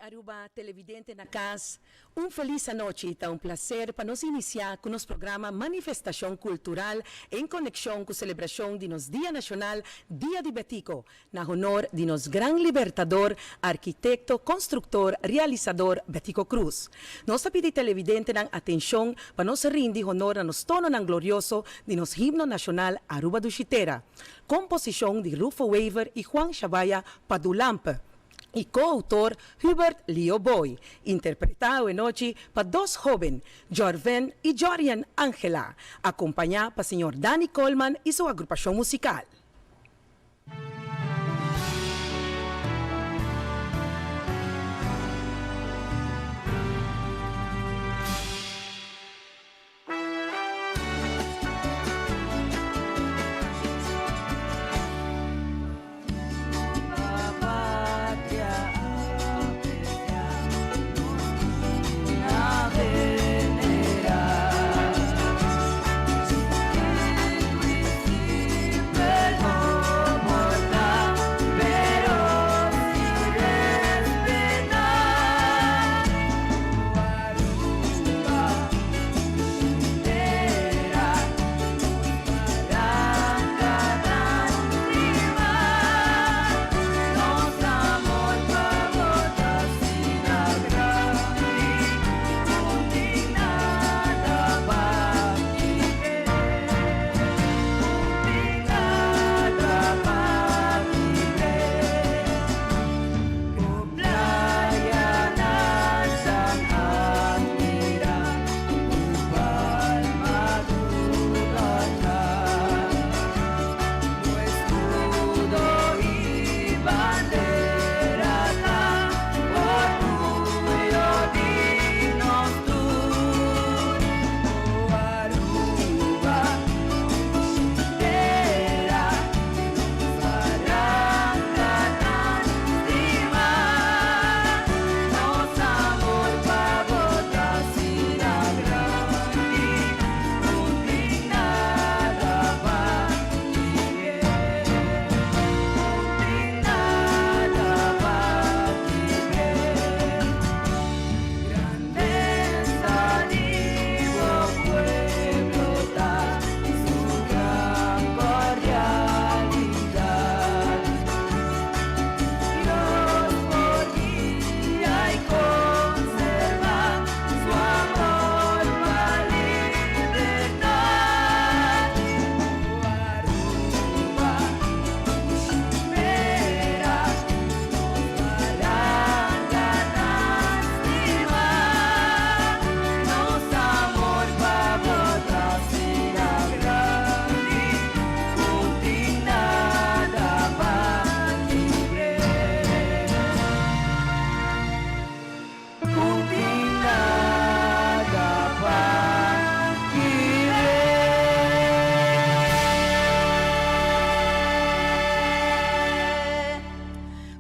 Aruba, televidente na cas, un feliz anochi. Ta un placer pa nos inicia cu nos programa Manifestacion Cultural en conexion cu celebracion di nos Dia Nacional, Dia di Betico, na honor di nos gran libertador, arquitecto, constructor, realizador Betico Croes. Nos ta pidi televidentenan atencion pa nos rindi honor na nos tononan glorioso di nos himno nacional Aruba Dushi Tera, composicion di Rufo Wever y Juan Shabaya Padu Lampe y co-autor Hubert Leo Boy, interpreta awenochi pa dos hoben, Jorven y Jorian Angela, acompaña pa señor Danny Koolman y su agrupacion musical.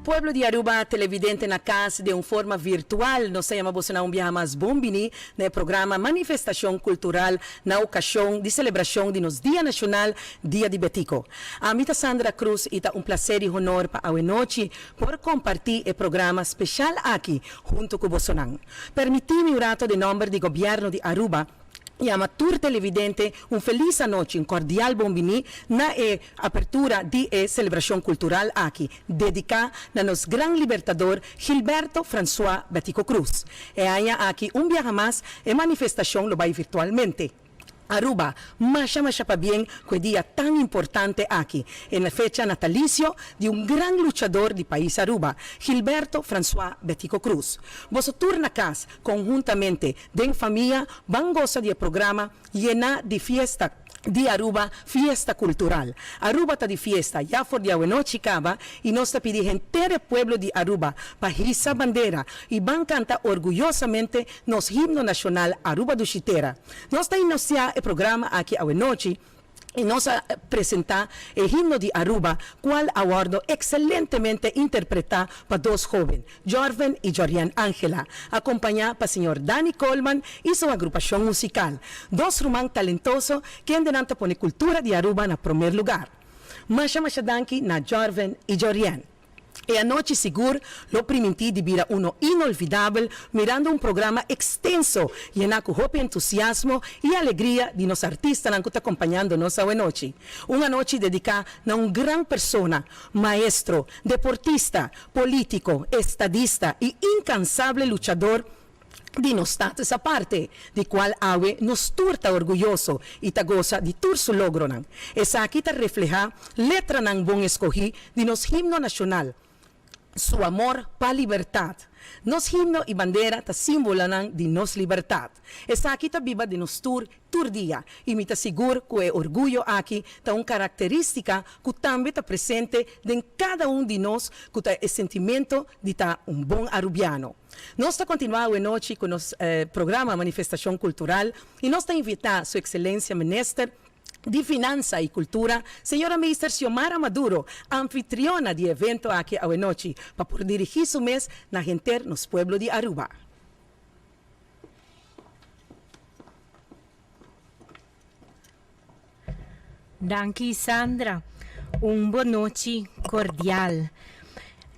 Pueblo di Aruba, televidente na cas den un forma virtual, nos ta yama bosonan un biaha mas bon bini na e programa Manifestacion Cultural na ocasion di celebracion di nos Dia Nacional, Dia di Betico. Ami ta Sandra Cruz y ta un placer y honor pa awenochi por comparti e programa special aki hunto cu bosonan. Permiti mi un rato den nomber di Gobierno di Aruba yama tur televidente un feliz anochi, un cordial bon bini na e apertura di e celebracion cultural aki, dedica na nos gran libertador Gilberto Francois Betico Croes. E aña aki un biaha mas e manifestacion lo bay virtualmente. Aruba, masha masha pabien cu e dia tan importante aki, e na fecha natalicio di un gran luchador di pais Aruba, Gilberto Francois Betico Croes. Boso tur na cas, conhuntamente, den famia, ban gosa di e programa yena di fiesta di Aruba, Fiesta Cultural. Aruba ta di fiesta ya for di awenochi caba y nos ta pidi henter e pueblo di Aruba pa hisa bandera y ban canta orguyosamente nos himno nacional Aruba Dushi Tera. Nos ta inocia e programa aki awenochi y nos a presenta e himno di Aruba cual a wordo excelentemente interpreta pa dos hoben, Jorven y Jorian Angela, acompaña pa señor Danny Koolman y su agrupacion musical. Dos ruman talentoso kendenan ta pone cultura di Aruba na promer lugar. Masha masha danki na Jorven y Jorian. E anochi sigur lo primintí di bira uno inolvidabel mirando un programa ekstenso yená ku hopi entusiasmo i alegria di nos artistanan ku ta kompañando nos awenochi. Un anochi dediká na un gran persona, maestro, deportista, polítiko, estadista i inkansable luchador di nos status aparte, di kual awe nos tur ta orguyoso i ta gosa di tur su logronan. Esaki ta reflehá letranan bon eskohí di nos himno nashonal, su amor pa libertat. Nos himno i bandera ta símbolonan di nos libertat. Esaki ta biba den nos tur tur dia i mi ta sigur ku e orguyo aki ta un karakterístika ku tambe ta presente den kada un di nos ku ta e sentimento di ta un bon Arubiano. Nos ta kontinuá awenochi ku nos programa Manifestashon Kultural i nos ta invitá Su Ekselensia Minister di Finansa i Kultura, Señora Meester Xiomara Maduro, anfitriona di e evento aki awenochi, pa por dirigí su mes na henter nos pueblo di Aruba. Danki Sandra. Un bonochi cordial.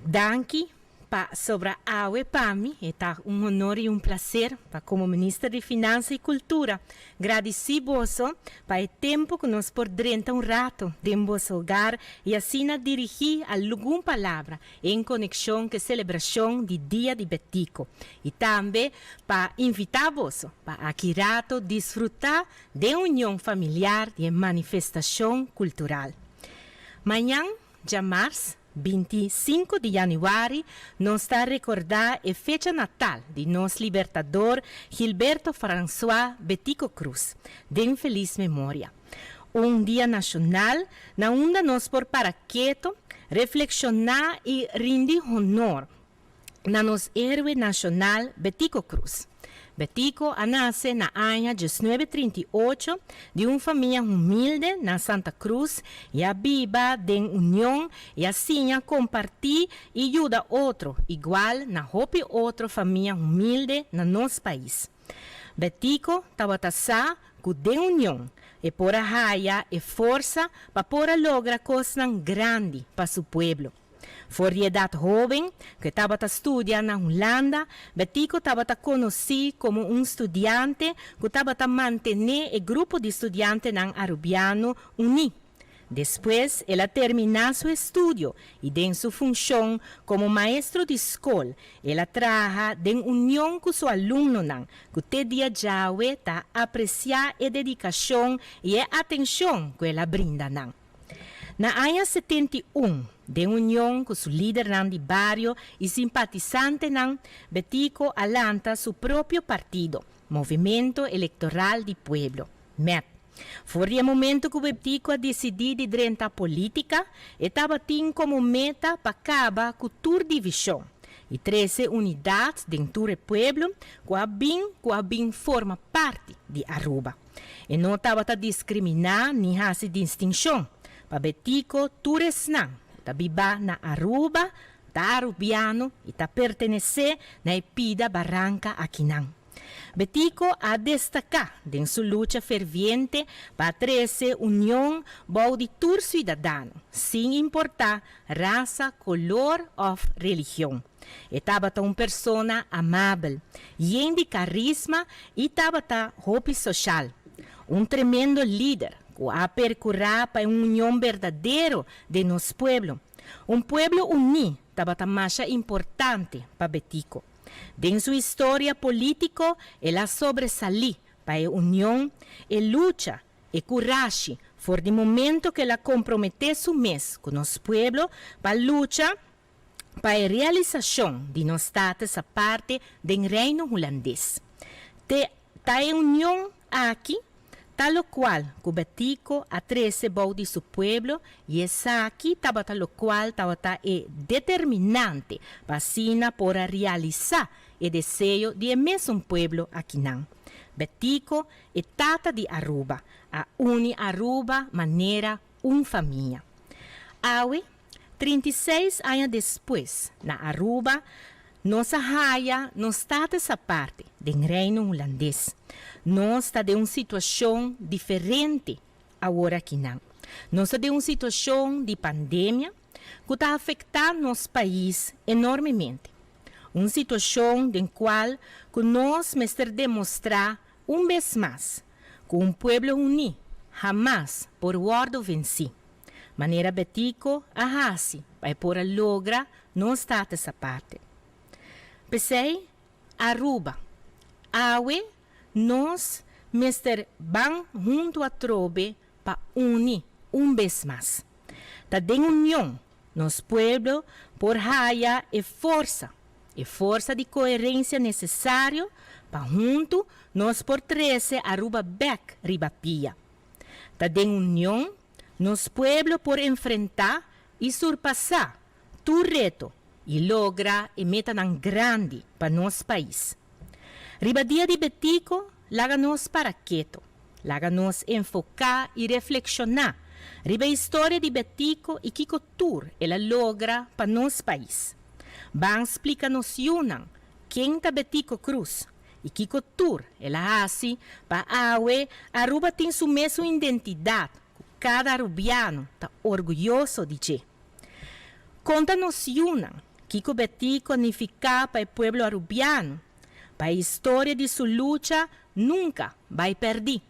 Danki pa sobra awe pa mi e ta un honor y un placer pa como Minister di Finansa y Cultura gradici boso pa e tempo cu nos por drenta un rato den boso hogar y asina dirigi algun palabra en conexion cu e celebracion di Dia di Betico y tambe pa invita boso pa aki rato disfruta den union familiar di e manifestacion cultural. Mañan, djamars, 25 di januari, nos ta recorda e fecha natal di nos libertador Gilberto Francois Betico Croes, den feliz memoria. Un dia nacional na unda nos por para keto, reflexiona y rindi honor na nos héroe nacional Betico Croes. Betico a nace na aña 1938 di un famia humilde na Santa Cruz y a biba den union y a siña comparti y yuda otro igual na hopi otro famia humilde na nos pais. Betico tabata sa cu den union e por a haya e forsa pa por a logra cosnan grandi pa su pueblo. For di edat hóben ku e tabata studia na Hulanda, Betico tabata konosí komo un studiante ku tabata mantené e grupo di studiantenan arubiano uní. Despues el a terminá su estudio i den su funshon komo maestro di skol el a traha den union ku su alumnonan ku te dia djawe ta apresiá e dedikashon i e atenshon ku el a brinda nan. Na aña 71, den union ku su lidernan di bario i simpatisantenan, Betico a lanta su propio partido, Movimento Electoral di Pueblo, mep. For di e momento ku Betico a disidí di drenta polítika, e tabatin komo meta pa kaba ku tur divishon i trese unidat den tur e pueblo ku a bin ku a bin forma parti di Aruba. E no tabata diskriminá ni hasi distinshon. Pa Betico tur esnan ku ta bibá na Aruba ta arubiano i ta pertenesé na e pida baranka akinan. Betico a destaká den su lucha ferviente pa trese union bou di tur siudadano, sin importá rasa, kolor òf religion. E tabata un persona amabel, yen di karisma i tabata hopi soshal. Un tremendo lider ku a perkurá pa e un union berdadero den nos pueblo. Un pueblo uní tabata masha importante pa Betico. Den su historia polítiko el a sobresalí pa e union, e lucha, e kurashi for di momento ku el a komprometé su mes ku nos pueblo pa lucha pa e realisashon di nos status aparte den Reino Hulandes. Te ta e union aki ta lokual ku Betico a trese bou di su pueblo i esaki tabata lokual tabata e determinante pa asina por a realisá e deseo di e mesun pueblo akinan. Betico, e tata di Aruba, a uni Aruba manera un famia. Awe, 36 aña despues, na Aruba, nos a haya nos status aparte den Reino Hulandes. Nos ta den un situacion diferente awor akinan. Nos ta den un situacion di pandemia. ku ta afektá nos pais enormemente. Un situashon den kual ku nos mester demostrá un bes mas ku un pueblo uní hamas por wòrdu vensí, manera Betico a hasi pa e por a logra nos Status Aparte. P'esei, Aruba, awe nos mester ban huntu atrobe pa uni un bes mas. Ta den union nos pueblo por haya e forsa, e forsa di koherensia nesesario pa huntu nos por trese Aruba bek riba pia. Ta den union nos pueblo por enfrenta i surpasa tur reto i logra e metanan grandi pa nos pais. Riba Dia di Betico laga nos para keto, laga nos enfoká i reflekshoná riba e historia di Betico i kiko tur el a logra pa nos pais. Ban splika nos yunan ken ta Betico Croes i kiko tur el a hasi pa awe Aruba tin su mesun identidat ku kada arubiano ta orguyoso di dje. Konta nos yunan kiko Betico a nifiká pa e pueblo arubiano, pa e historia di su lucha nunka bai pèrdí.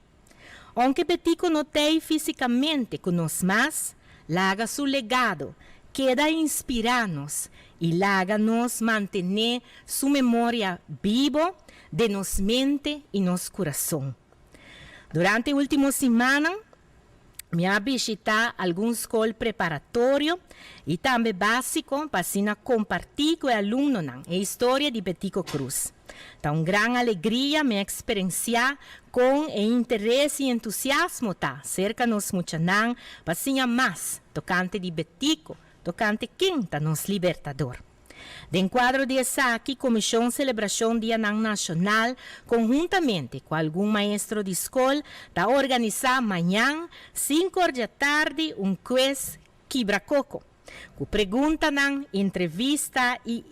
Ounke Betico no t'ei físikamente ku nos mas, laga su legado keda inspirá nos i laga nos mantené su memoria bibo den nos mente i nos kurason. Durante e último simannan, Mi a bishitá algun skol preparatorio i tambe básiko pa asina kompartí ku e alumnonan e historia di Betico Croes. Ta un gran alegria mi a eksperensiá kon e interes i entusiasmo ta serka nos muchanan pa siña mas tokante di Betico, tokante ken ta nos Libertador. Den kuadro di esaki, Komishon Selebrashon Dianan Nashonal konhuntamente ku algun maestro di skol ta organisá mañan sinku or djatardi un kues Kibra Koko, ku preguntanan, entrevista i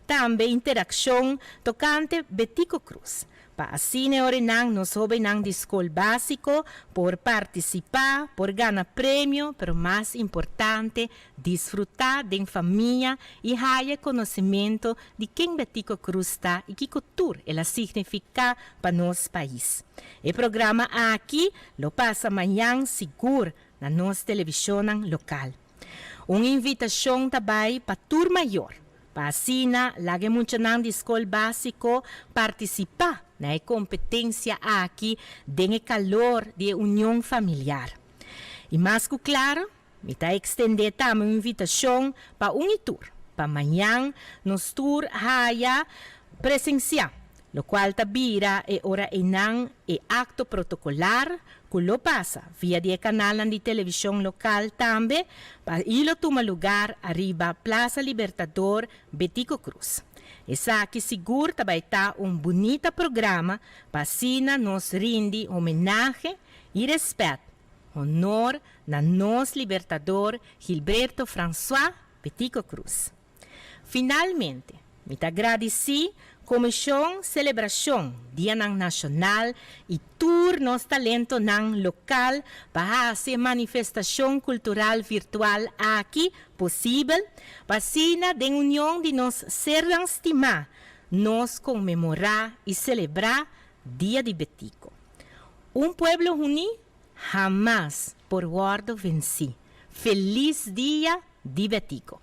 tambe interakshon tokante Betico Croes. Pa asina e orenan nos hobennan di skol básiko por partisipá, por gana premio, pero mas importante, disfrutá den famia i haya konosementu di ken Betico Croes ta i kiko tur el a signifiká pa nos pais. E programa aki lo pasa mañan sigur na nos televishonnan lokal. Un invitashon ta bai pa tur mayor pa asina laga e muchanan di skol básiko partisipá na e kompetensia aki den e kalor di e union familiar. I mas ku klaro, mi ta ekstendé tambe un invitashon pa un i tur pa mañan nos tur haya presensiá lokual ta bira e ora einan e akto protokolar ku lo pasa via di e kanalnan di televishon lokal tambe pa i lo tuma lugar ariba Plaza Libertador Betico Croes. Esaki sigur ta bai ta un bunita programa pa asina nos rindi homenahe i respèt, honor na nos Libertador Gilberto Francois Betico Croes. Finalmente, mi ta gradisí Komishon Selebrashon Dianan Nashonal i tur nos talentonan lokal pa hasi e manifestashon kultural virtual aki posibel, pa asina den union di nos sernan stimá nos konmemorá i selebrá Dia di Betico. Un pueblo huní hamas por wòrdu vensí. Felis Dia di Betico!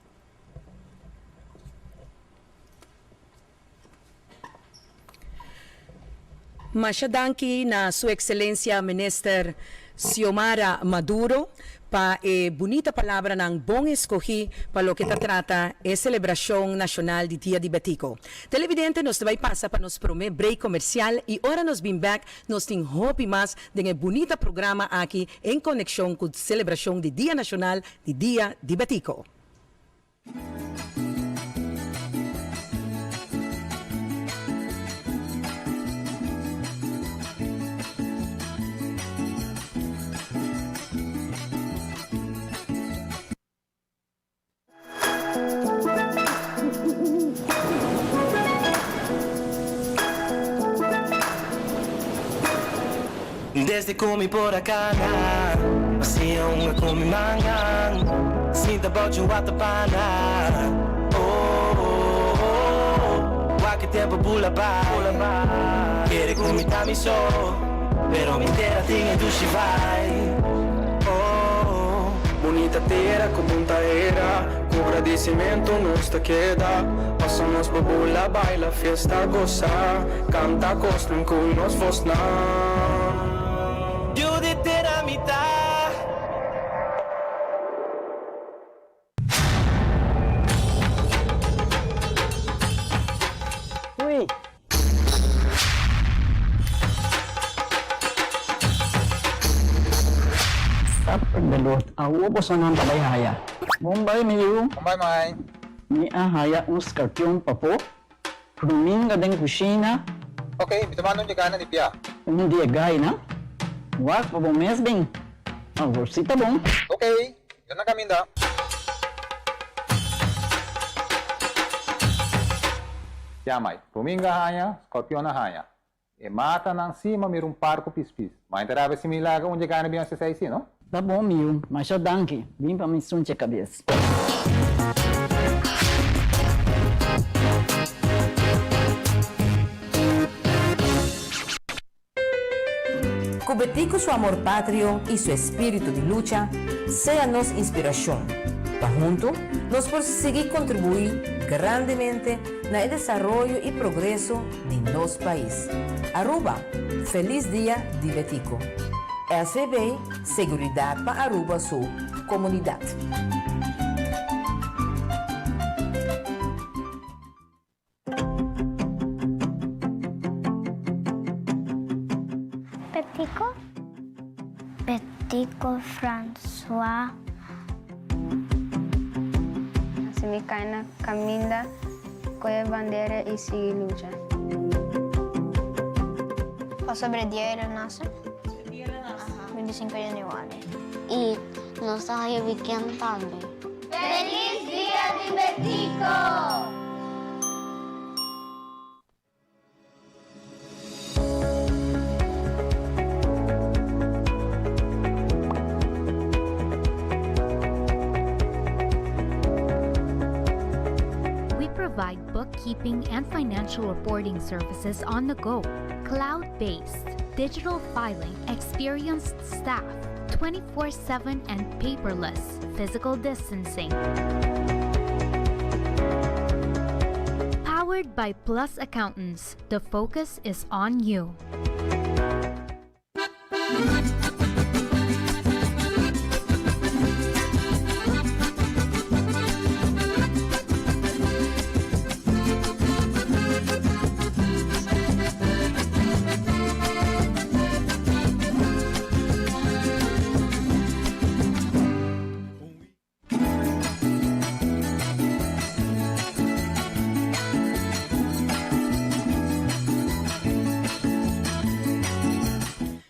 Masha danki na Su Excelencia Minister Xiomara Maduro pa e bunita palabranan bon escogi pa loke ta trata e celebracion nacional di Dia di Betico. Televidente nos ta bay pasa pa nos prome break comercial y ora nos bin bek nos tin hopi mas den e bunita programa aki en conexion cu celebracion di Dia Nacional di Dia di Betico. Desde cu mi por a cana, Hacia un cu mi mangan. Sinta bou dje un watapana Oh oh oh Wak e tempo bula bai Kere ku mi ta mi so Pero mi tera tin e dushi vibe Oh. Bunita tera ku bunta era Ku gradisimentu nos ta keda Pasa nos bo bula baila fiesta gosa Kanta kosnan ku nos vosnan. Yu di tera mi ta. Ui! Sapperdelot, awo bosonan ta bai haya. Bon bai mi yu. Bon bai mai. Mi a haya un skarpion pafó. Ruminga den kushina. Ok, mi ta manda un djegana di bia. Un di e gainan. Wak pa bo mes bin. Awor si ta bon. Ok, mi ta na kaminda. Ya mai, ruminga haña, skorpion a haña. E matanan si ma mira un par ku pispis. Ma e ta rabia si mi laga un djegana bin hasi esei si, no? Ta bon mi yu, masha danki. Bin pa mi sunche kabes. Ku Betico su amor patrio i su espíritu di lucha sea nos inspirashon, pa huntu nos por sigui kontribuí grandemente na e desaroyo i progreso di nos pais. Aruba, Feliz Dia di Betico! SVB, Seguridad pa Aruba su comunidad. Betico? Betico Francois. Si mi kai na kaminda, kohe bandera i sigui lucha. Pasobra dia el a nase? 25 januari. I nos ta haña weekend tambe. Feliz Dia di Betico! We provide bookkeeping and financial reporting services on the go, cloud-based, digital filing, experienced staff, 24-7 and paperless, physical distancing. Powered by Plus Accountants, the focus is on you.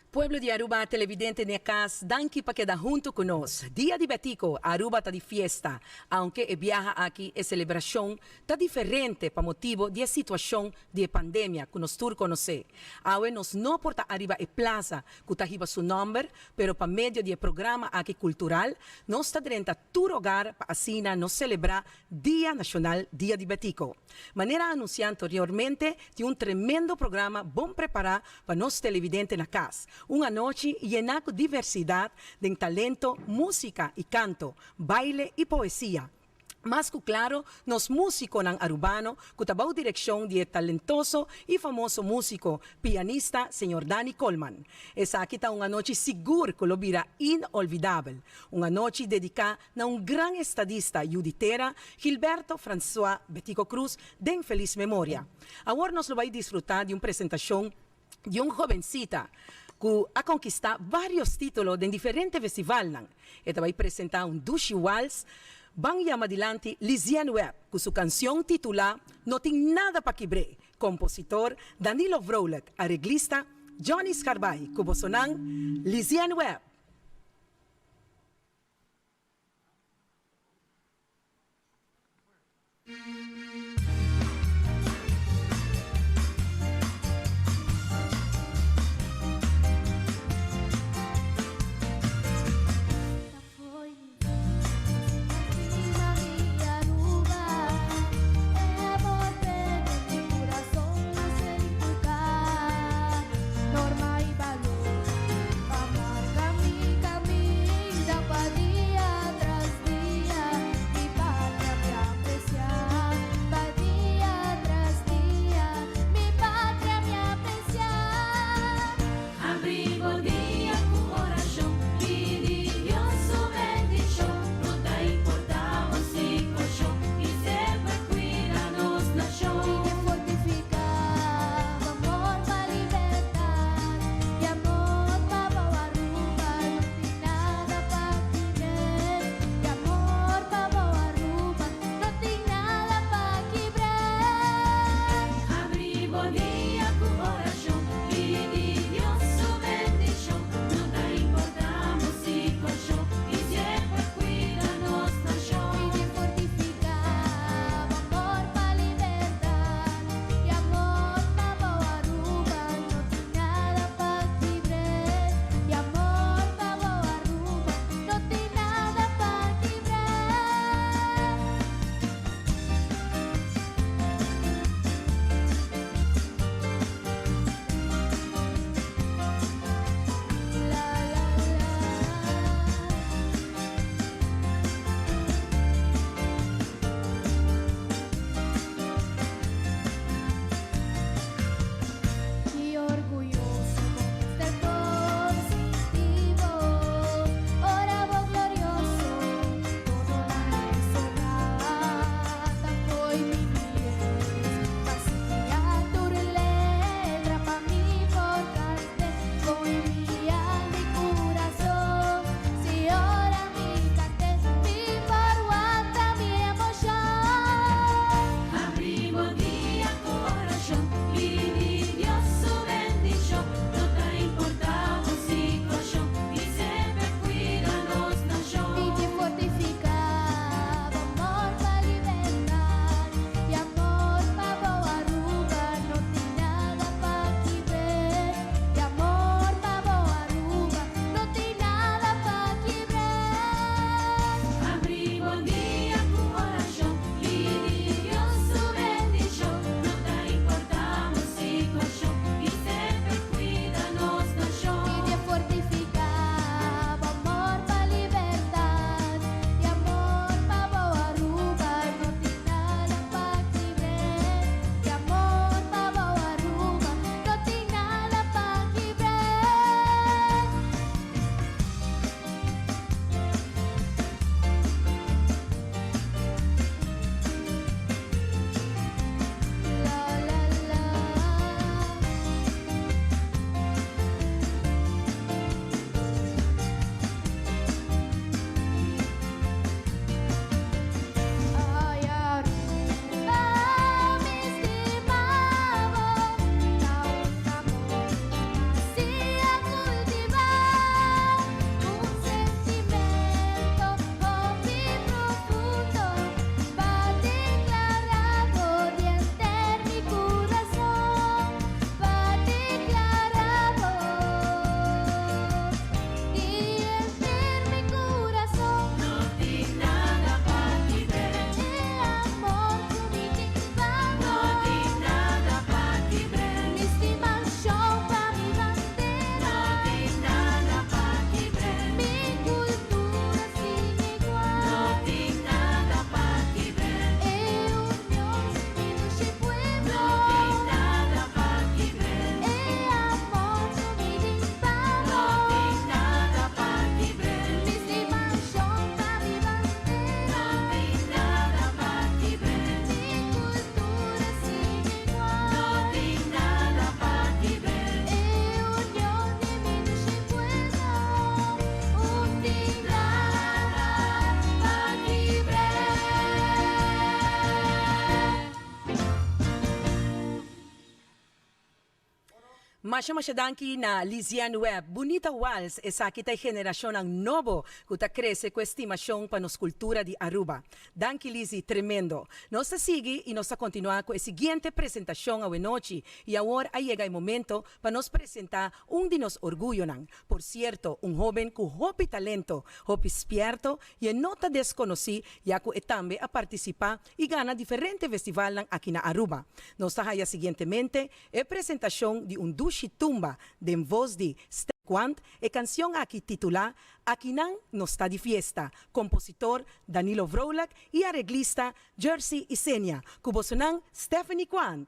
Pueblo di Aruba, televidente den e cas, danki pa keda hunto cu nos. Dia di Betico, Aruba ta di fiesta. Aunke e biaha aki e celebracion ta diferente pa motibo di e situacion di e pandemia cu nos tur conoce. Awe nos no por ta ariba e plaza cu ta hiba su nomber, pero pa medio di e programa aki cultural nos ta drenta tur hogar pa asina nos celebra Dia Nacional Dia di Betico. Manera anuncia anteriormente tin un tremendo programa bon prepara pa nos televidente na cas. Un anochi yena cu diversidad den talento, musica y canto, baile y poesia. Mas ku klaro, nos músikonan arubano ku ta bou direkshon di e talentoso i famoso músiko, pianista señor Dani Colman. Esaki ta un anochi sigur ku lo bira inolvidabel. Un anochi dediká na un gran estadista yu di tera, Gilberto Francois Betico Croes, den felis memoria. Awor nos lo bai disfrutá di un presentashon di un hobencita cu a conquista varios titulo den diferente festivalnan. E ta bay presenta un dushi wals Ban Yama Dilanti Lizienne Webb cu su cancion titula No Tin Nada Pa Kibr'é, compositor Danilo Vrolijk, areglista Johnny Scarbay cu bosonan Lizienne Webb. Masha masha danki na Liziane Webb. Bunita wals, esaki ta e generacionnan nobo cu ta crece cu e stimacion pa nos cultura di Aruba. Danki Lizzy, tremendo. Nos ta sigui y nos ta continua cu e siguiente presentacion awenochi y awor a yega e momento pa nos presenta un di nos orguyonan. Por cierto, un hoben cu hopi talento, hopi spierto y e no ta desconoci ya cu e tambe a participa y gana diferente festivalnan aki na Aruba. Nos ta haya siguientemente E presentashon di un dushi tumba den vos di Stef Quant, e kansion aki titulá Akinan nos ta di fiesta, kompositor Danilo Vrolijk i areglista Jersey Isenia, ku bosonan Stephanie Quant.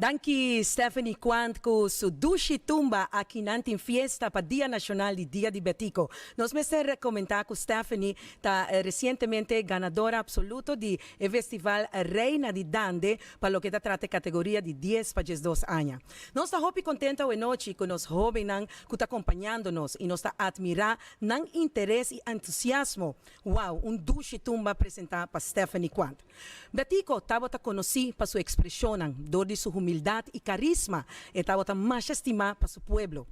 Danki Stephanie Quant ku su dushi tumba aki nan tin fiesta pa Dia Nacional di Dia di Betico. Nos mester comenta ku Stephanie ta recientemente ganadora absoluto di e festival Reina di Dande pa loke ta trata e categoria di dies pa 12 aña. Nos ta hopi contento awe nochi ku nos hobennan ku ta acompañando nos y nos ta admira nan interes y entusiasmo. Wow, un dushi tumba presenta pa Stephanie Quant. Betico tabata conoci pa su expresionnan, dor di su humildad y carisma e tabata masha stima pa su pueblo.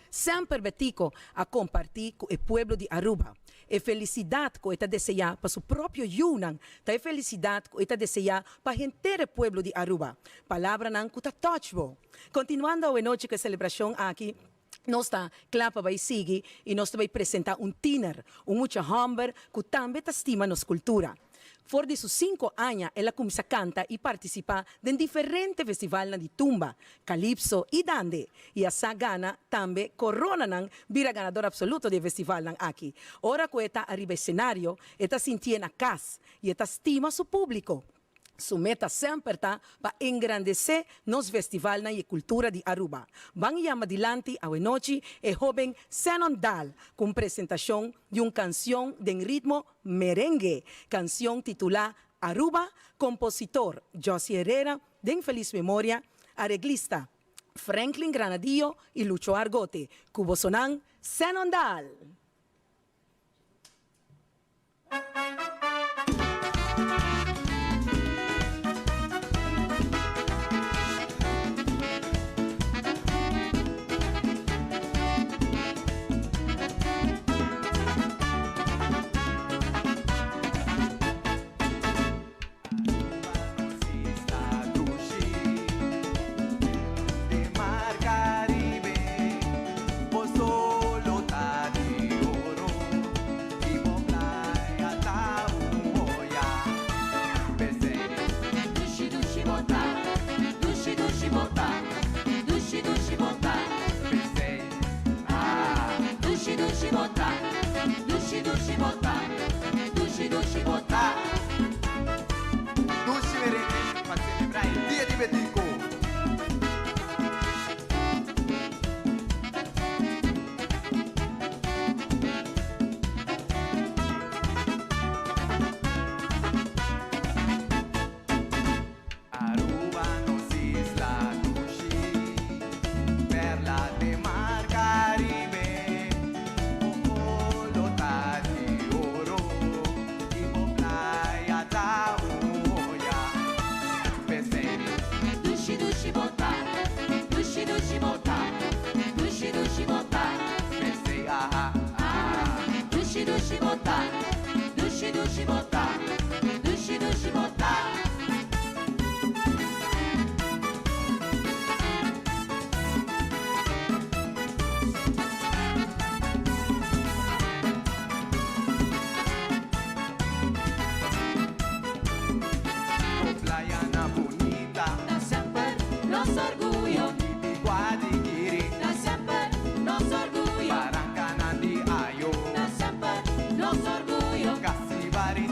Semper Betico a comparti cu e pueblo di Aruba. E felicidad cu e ta desea pa su propio yiunan ta e felicidad cu e ta desea pa henter e pueblo di Aruba. Palabranan cu ta touch bo. Continuando awenochi cu e celebracion aki, Nos ta kla pa bai sigui i nos ta bai presentá un tiner, un mucha hòmber ku tambe ta stima nos kultura. For di su sinku aña el a kuminsá kanta i partisipá den diferente festivalnan di tumba, kalipso i dande i a sa gana tambe koronanan bira ganador apsoluto di e festivalnan aki. Ora ku e ta ariba esenario e ta sintié na kas i e ta stima su públiko. Su meta semper ta pa engrandesé nos festivalnan i e kultura di Aruba. Ban yama dilanti awenochi e hóben Zenon Daal ku un presentashon di un kansion den ritmo merengue, kansion titulá Aruba, kompositor Jossy Herrera, den felis memoria, areglista Franklin Granadillo i Lucho Argote, ku bosonan Zenon Daal! Dushi merengue pa celebra e Dia di Betico. Aruba nos isla dushi, perla den mar Caribe, bo olo ta di oro y bo playa ta un joya. P'esei. Dushi dushi bo ta, dushi dushi bo ta, dushi dushi bo ta. P'esei aha ah. Dushi dushi bo ta, dushi dushi bo ta, dushi dushi bo ta. Bo playanan bunita. Ta semper nos orguyo. Di Guadiguiri. Ta semper nos orguyo. Barancanan di Ayo. Ta semper nos orguyo. Casibari.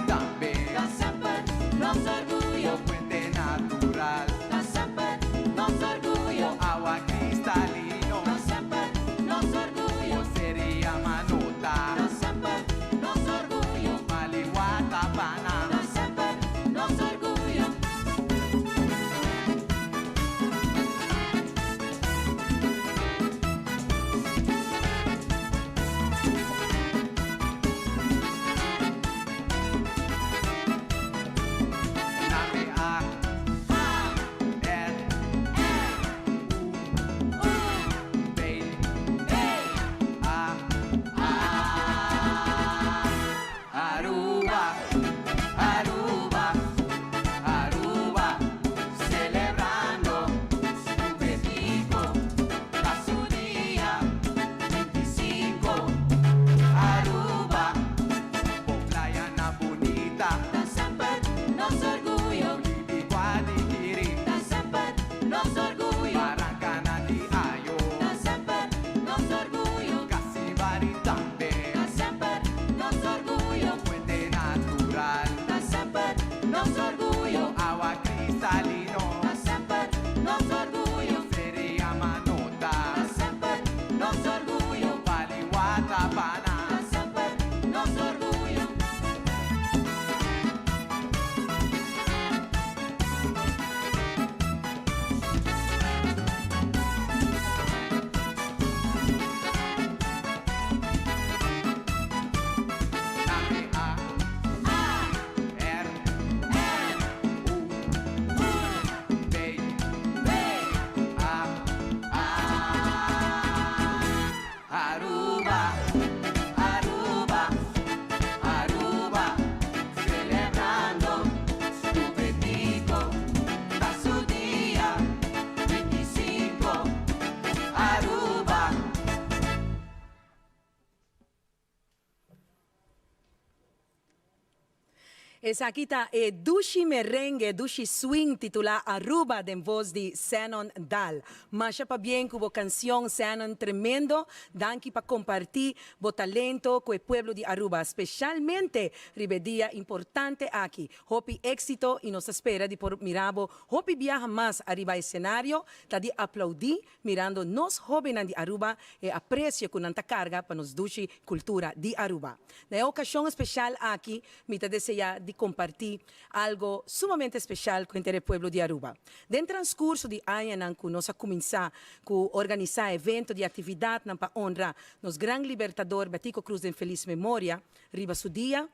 Esaki ta e dushi merengue, dushi swing titulá Aruba den voz di Xenon Daal. Masha pabien ku bo kansion Xenon, tremendo. Danki pa kompartí bo talento ku e pueblo di Aruba, speshalmente riba e dia importante aki. Hopi éksito i nos ta spera di por mira bo hopi biaha mas ariba e senario. Ta di aplaudí Mirando nos hobennan di Aruba e aprecio cu nan ta carga pa nos dushi cultura di Aruba. Na e ocasion special aki mi ta desea di comparti algo sumamente special cu henter e pueblo di Aruba. Den transcurso di añanan cu nos a cuminsa cu organisa evento di actividadnan pa honra nos gran libertador Betico Croes den feliz memoria riba su dia,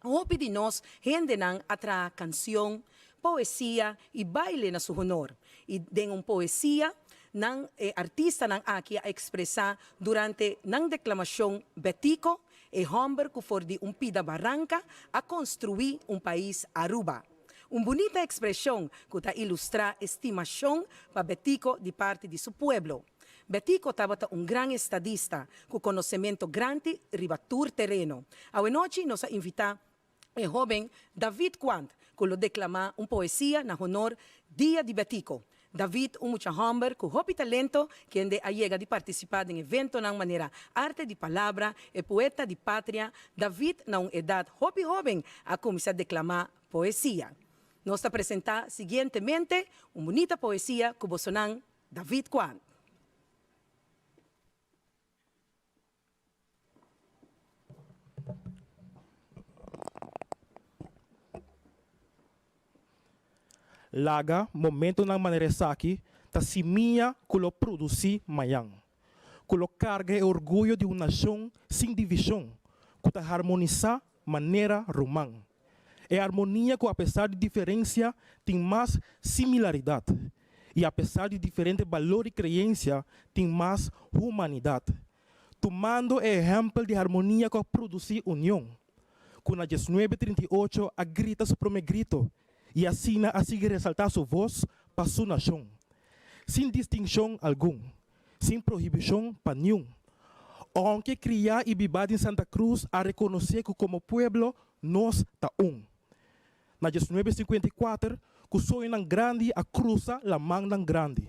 Hopi di nos hendenan a traha kansion, poesia i baile na su honor. I den un poesia, nan e artistanan aki a ekspresá durante nan deklamashon Betico, e hòmber ku for di un pida baranka a konstruí un pais Aruba. Un bunita ekspreshon ku ta ilustrá e stimashon pa Betico di parti di su pueblo. Betico tabata un gran estadista cu conocemento grandi riba tur tereno. Awenochi nos a invita e hoben David Quant cu lo declama un poesia na honor Dia di Betico. David, un mucha homber cu hopi talento, kende a yega di participa den eventonan manera Arte di Palabra, E Poeta di Patria, David na un edad hopi hoben a cuminsa declama poesia. Nos ta presenta siguientemente un bunita poesia cu bosonan David Kwan. Laga momentonan manera esaki ta simia ku lo produsí mañan, ku lo karga e orguyo di un nashon sin divishon, ku ta harmonisá manera ruman. E armonia ku apesar di diferensia tin mas similaridat i apesar di diferente balor i kreensia tin mas humanidat. Tumando e ehèmpel di harmonia ku a produsí union, ku na diesnuebe 38 a grita su promé grito i asina a sigui resaltá su vos pa su nashon, sin distinshon algun. sin prohibishon pa niun. Ounke kriá i bibá den Santa Cruz a rekonosé ku komo pueblo nos ta un. Na diesnuebe 54 ku soñonan grandi a krusa lamannan grandi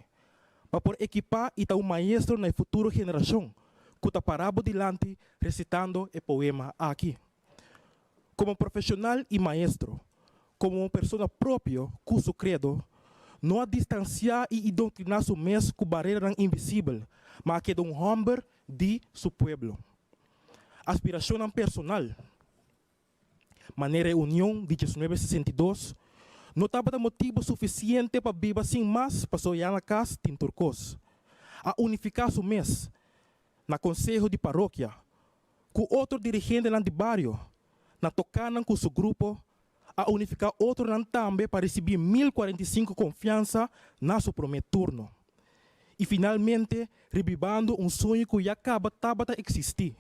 pa por ekipá i ta un maestro na e futuro generashon ku ta pará bo dilanti resitando e poema aki. Komo profeshonal i maestro, komo un persona propio ku su kredo, no a distansiá i idoktriná su mes ku bareranan invisibel, ma a keda un hòmber di su pueblo. Aspirashonnan personal, manera e union di diesnuebe 62, no tabata motibu sufisiente pa biba sin mas pasobra ya na kas tin tur kos. A unifiká su mes na konseho di parokia, Ku otro dirigentenan di bario, na tokánan ku su grupo, a unifiká otronan tambe pa risibí 1045 konfiansa na su promé turno. I finalmente ribibando un soño ku ya kaba tabata eksistí,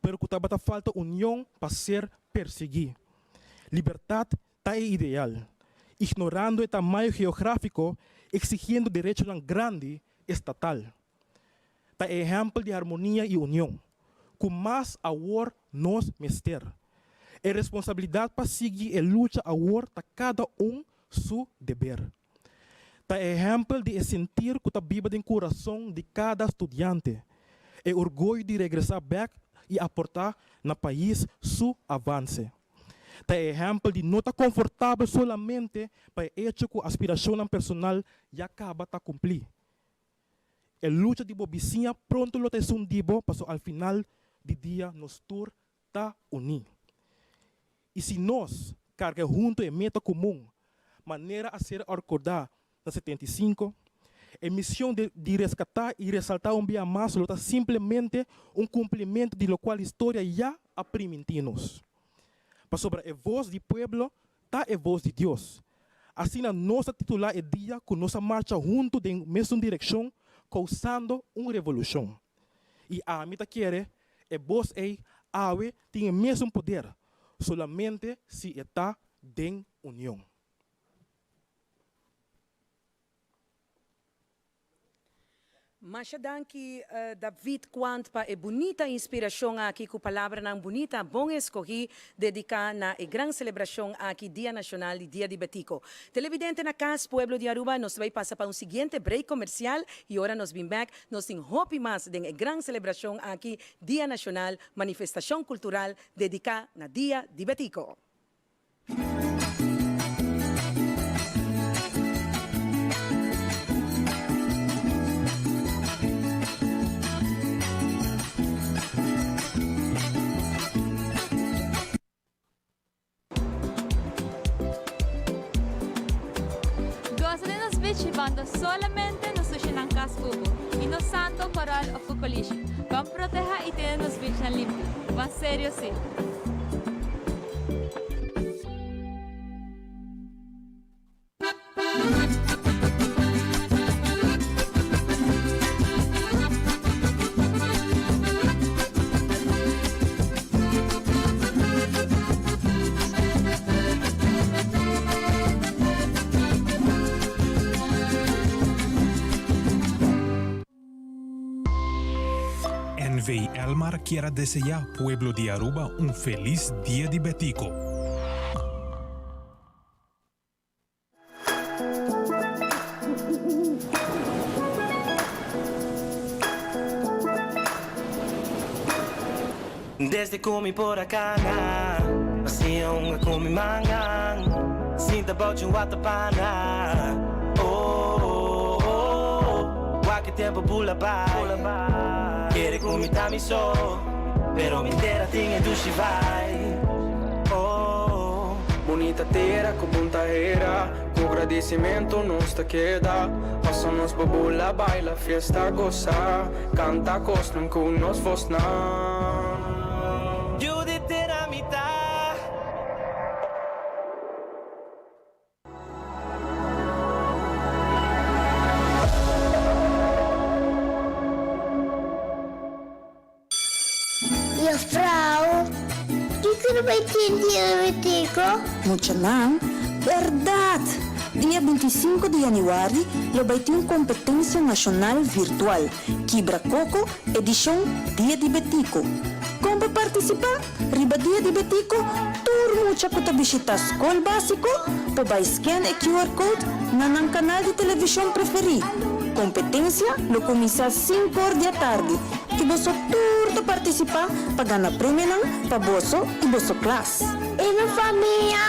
pero ku tabata falta union pa ser persiguí. Libertat ta e ideal, ignorando e tamaño geográfiko, eksigiendo derechonan grandi estatal. Ta e ehèmpel di harmonia i union ku mas awor nos mester. E responsabilidat pa sigui e lucha awor ta kada un su deber. Ta e ehèmpel di e sentir ku ta biba den kurason di kada studiante, e orguyo di regresá bèk i aportá na pais su avanse. Ta e ehèmpel di no ta konfortabel solamente pa e echo ku aspirashonnan personal ya kaba ta kumplí. E lucha di bo bisiña pronto lo ta esun di bo paso al final di dia nos tur ta uní. I si nos karga hunto e meta komun manera a ser arkordá na 75, e mision di reskatá i resaltá un bia mas lo ta simplemente un kumplimentu di lokual historia ya a primintí nos. Pasobra e vos di pueblo ta e vos di Dios. Asina nos ta titulá e dia ku nos a marcha huntu den mesun direkshon kousando un revolushon. I ami ta kere e bos ei awe tin e mesun poder, solamente si e ta den union. Masha danki David Quant pa e bunita inspiracion aki cu palabranan bunita bon escogi dedica na e gran celebracion aki Dia Nacional di Dia di Betico. Televidente na cas, pueblo di Aruba, nos ta bay pasa pa un siguiente break comercial y ora nos bin bek nos tin hopi mas den e gran celebracion aki Dia Nacional Manifestacion Cultural dedica na Dia di Betico. Gosa di nos beach hibando solamente nos sushinan cas cu bo y no santo, coral of cocolishi. Ban proteha y tene nos beachnan limpi. Ban serio si! NV Elmar kier a desea pueblo di Aruba un feliz Dia di Betico. Desde cu mi por a cana, Hacia un cu mi mangan, Sinta bou dje un watapana. Oh, oh, oh, Wak e tempo bula bai, Kere cu mi ta mi so, Pero mi tera tin e dushi vibe. Oh. Bunita tera ku bunta hera, Ku gradisimentu nos ta keda, Paso nos bo bula baila fiesta gosa, Kanta kosnan ku nos vosnan. Yu di tera mi ta. Juffrouw, kiko lo bai tin dia di Betico? Muchanan, bèrdat! Dia 25 di yanüari lo bai tin un kompetensia nashonal virtual, Kibra Koko, edishon Dia di Betico. Kon pa partisipá? Riba Dia di Betico, tur mucha ku ta bishitá skol básiko por bai scan e QR code na nan kanal di televishon preferí. Kompetensia lo kuminsá sinkor di atardi i boso tur ta partisipá pa gana premionan pa boso i boso klas. I pa famia?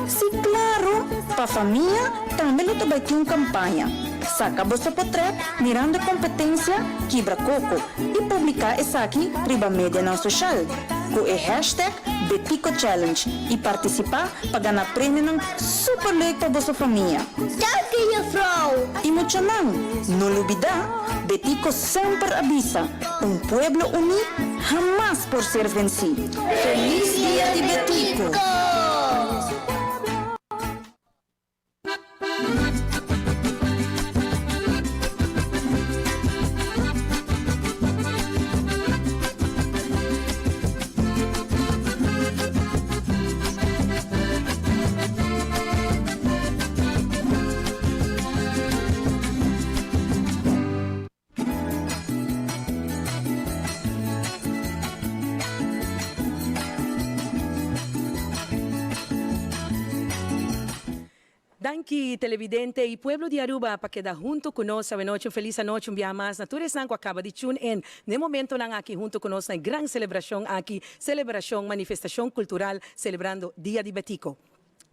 Sí, klaro! Pa famia tambe lo ta bai tin un kampaña. Saka boso potrèt mirando e kompetensia Kibra Koko i publiká esaki riba medianan soshal ku e hashtag BeticoChallenge i partisipá pa gana premionan super leuk pa boso famia. Danki juffrouw! I muchanan, no lubidá, Betico semper a bisa, un pueblo uní hamas por ser vensí. Feliz Dia di Betico! Danki televidente y pueblo di Aruba pa keda hunto cu nos awenochi. Un feliz anochi un biaha mas na tur esnan cu a caba di tune in n'e momentonan aki hunto cu nos na e gran celebracion aki, celebracion manifestacion cultural celebrando Dia di Betico.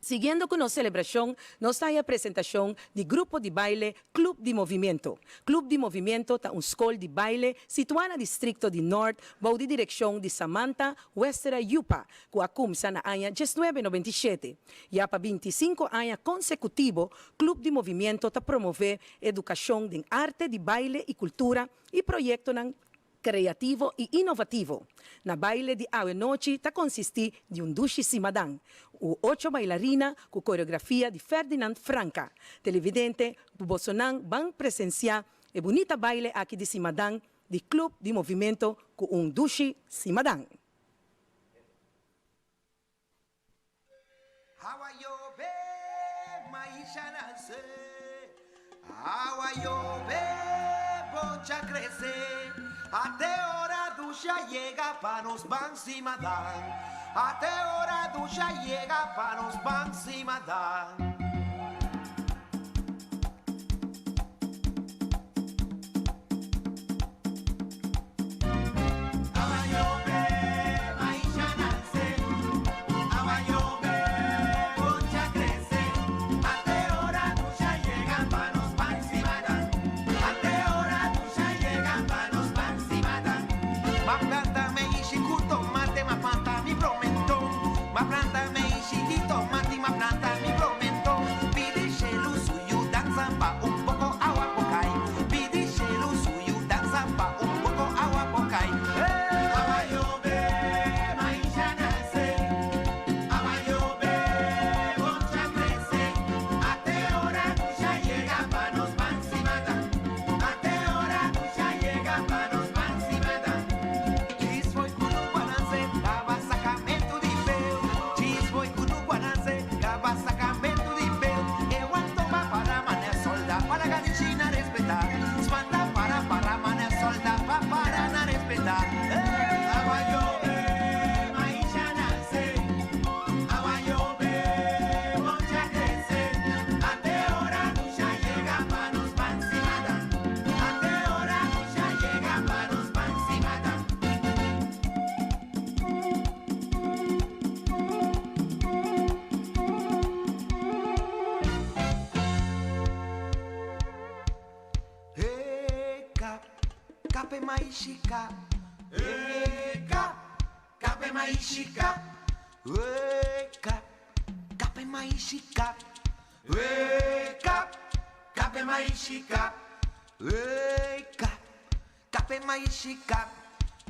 Siguiendo cu nos celebracion, nos ta haya presentacion di grupo di baile Club di Movimiento. Club di Movimiento ta un scol di baile situa na districto di Noord bou di direccion di Samantha Westera Yupa cu a cumsa na aña diesnuebe noventa i shete. Ya pa bintisinco aña consecutivo Club di Movimiento ta promove educacion den arte di baile y cultura y proyectonan Creativo y inovativo. Na baile di awe nochi ta consisti di un dushi simadan, u ocho bailarina cu coreografia di Ferdinand Franca. Televidente, bosonan ban presencia e bunita baile aki di simadan di Club di Movimento cu un dushi simadan. bocha crece. Ate ora dusha llega pa nos ban simadan. Ate ora dusha llega pa nos ban simadan. Maishika. Hey, kap, kape maishika. Hey, kap, kape maishika. Hey, kap, kape maishika. Hey, kap, kape maishika.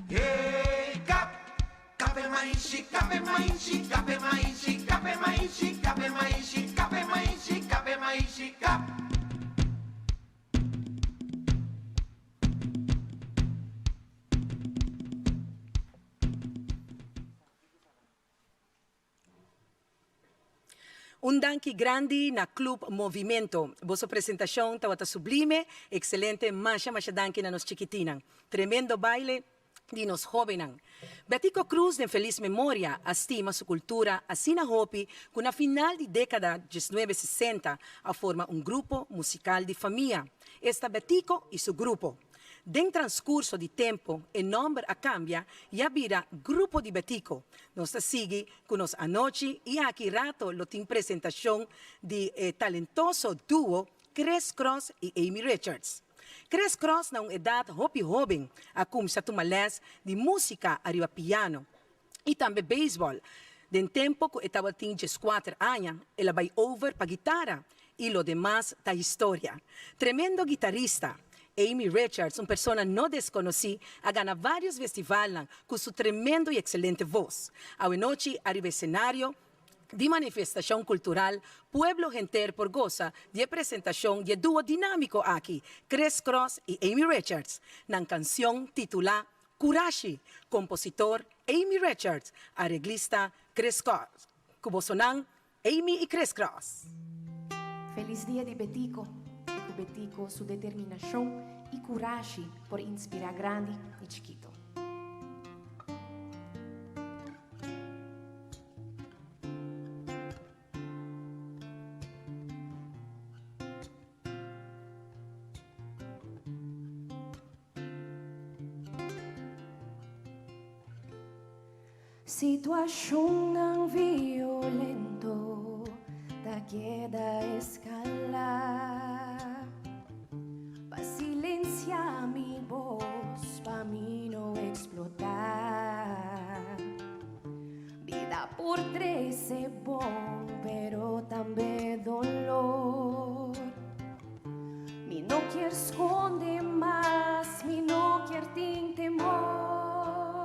Hey, kap, kape maishi, kape maishi, kape maishi, kape maishi, kape maishi, kape maishi, kape maishi, kap. Un danki grandi na Club Movimento. Boso presentacion tabata sublime, excelente, masha masha danki na nos chikitinan. Tremendo baile di nos hobennan. Betico Croes den feliz memoria a stima su cultura asina hopi cu na final di decada diesnuebe sesenta a forma un grupo musical di famia, esta Betico y su grupo. Den transcurso di tempo e nomber a cambia y a bira Grupo di Betico. Nos ta sigui cu nos anochi y aki rato lo tin presentacion di e talentoso duo Chris Cross y Amy Richards. Chris Cross na un edad hopi hoben a cuminsa tuma les di musica ariba piano y tambe baseball. Den tempo cu e tabatin dieskuater aña el a bay over pa guitara y lo demas ta historia. Tremendo guitarista, Amy Richards, un persona no desconoci, a gana varios festivalnan cu su tremendo y excelente voz. Awenochi ariba escenario di manifestacion cultural Pueblo henter por goza di e presentacion di e duo dinamico aki, Chris Cross y Amy Richards. Nan cancion titula Curashi, compositor Amy Richards, areglista Chris Cross. Cu bosonan Amy y Chris Cross. Felis dia di Betico y cu Betico su determinacion y curashi por inspira grandi y chikito. Situashonnan violento ta keda eskalá Pa silensiá mi bos pa mi no eksplotá Bida por trese bon pero tambe dolor Mi no kier skonde mas, mi no kier tin temor.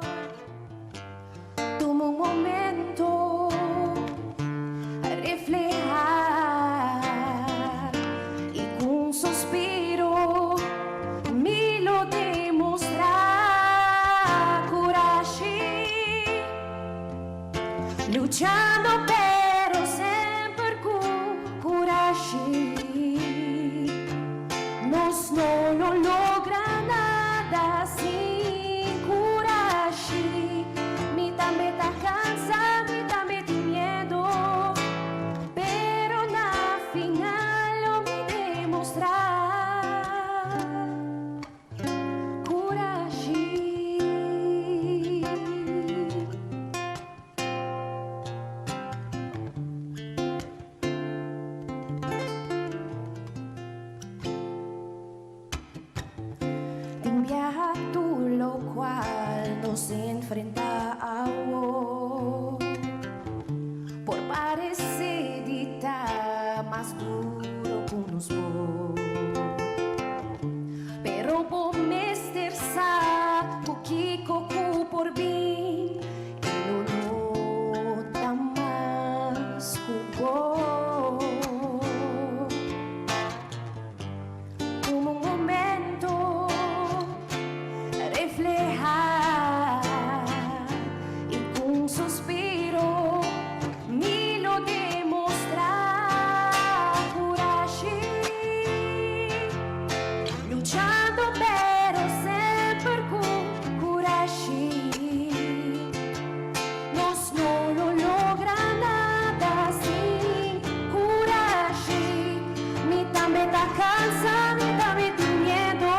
Tuma un momento a reflehá i ku un suspiro mi lo demostrá kurashi. Luchando pero semper cu curashi. Nos no lo logra. nos enfrentá awor por paresé di ta mas duro ku nos por. Pero bo mester sa ku kiko ku por bin e lo no ta mas ku bo. Tuma un momento, reflehá i ku un suspiro mi lo demostrá kurashi. Luchando pero semper ku kurashi. Nos no lo logra nada sin kurashi. Mi tambe ta kansa, mi tambe tin miedu,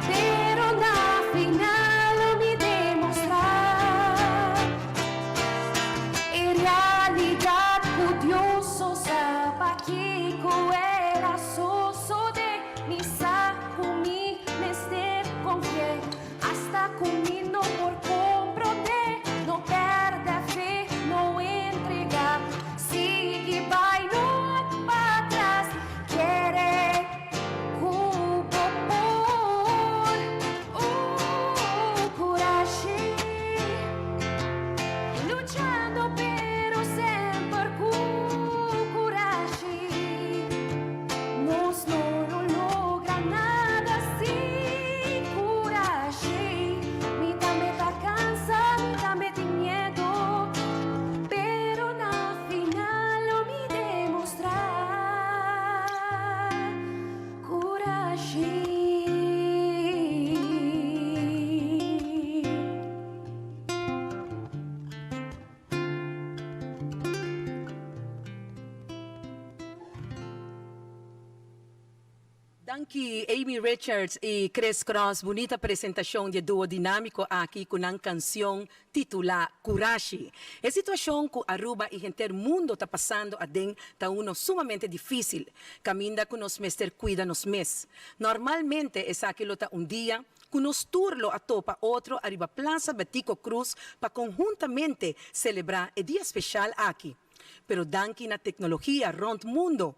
pero na final lo mi demostrá e realidat ku Dios so sa pakiko el a sosodé. Mi sa ku mi mester konfi'é asta ku mi no por komprondé. No pèrdè fe, no entregá, sigui bai, no wak patras, kere ku bo por. Uh, kurashi, luchando pero semper ku kurashi. Nos no lo logra nada sin kurashi. Mi tambe ta kansa, mi tambe tin miedu, pero na final lo mi demostrá kurashi. Danki Amy Richards y Chris Cross, bunita presentacion di e duo dinamico aki cu nan cancion titula Curashi. E situacion cu Aruba y henter mundo ta pasando aden ta uno sumamente dificil, caminda cu nos mester cuida nos mes. Normalmente esaki lo ta un dia cu nos tur lo a topa otro ariba Plaza Betico Croes pa conhuntamente celebra e dia special aki. Pero danki na tecnologia rond mundo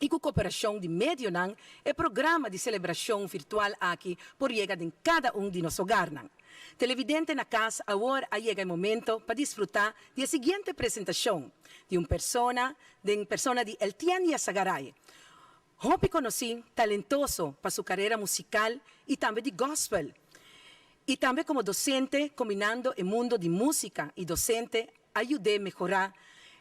y cu cooperacion di medionan e programa di celebracion virtual aki por yega den cada un di nos hogarnan. Televidente na cas awor a yega e momento pa disfruta di e siguiente presentacion di un persona den persona di Eltienne Yassagaray. Hopi conoci, talentoso pa su carera musical y tambe di gospel. Y tambe como docente combinando e mundo di musica y docente a yud'é mehorá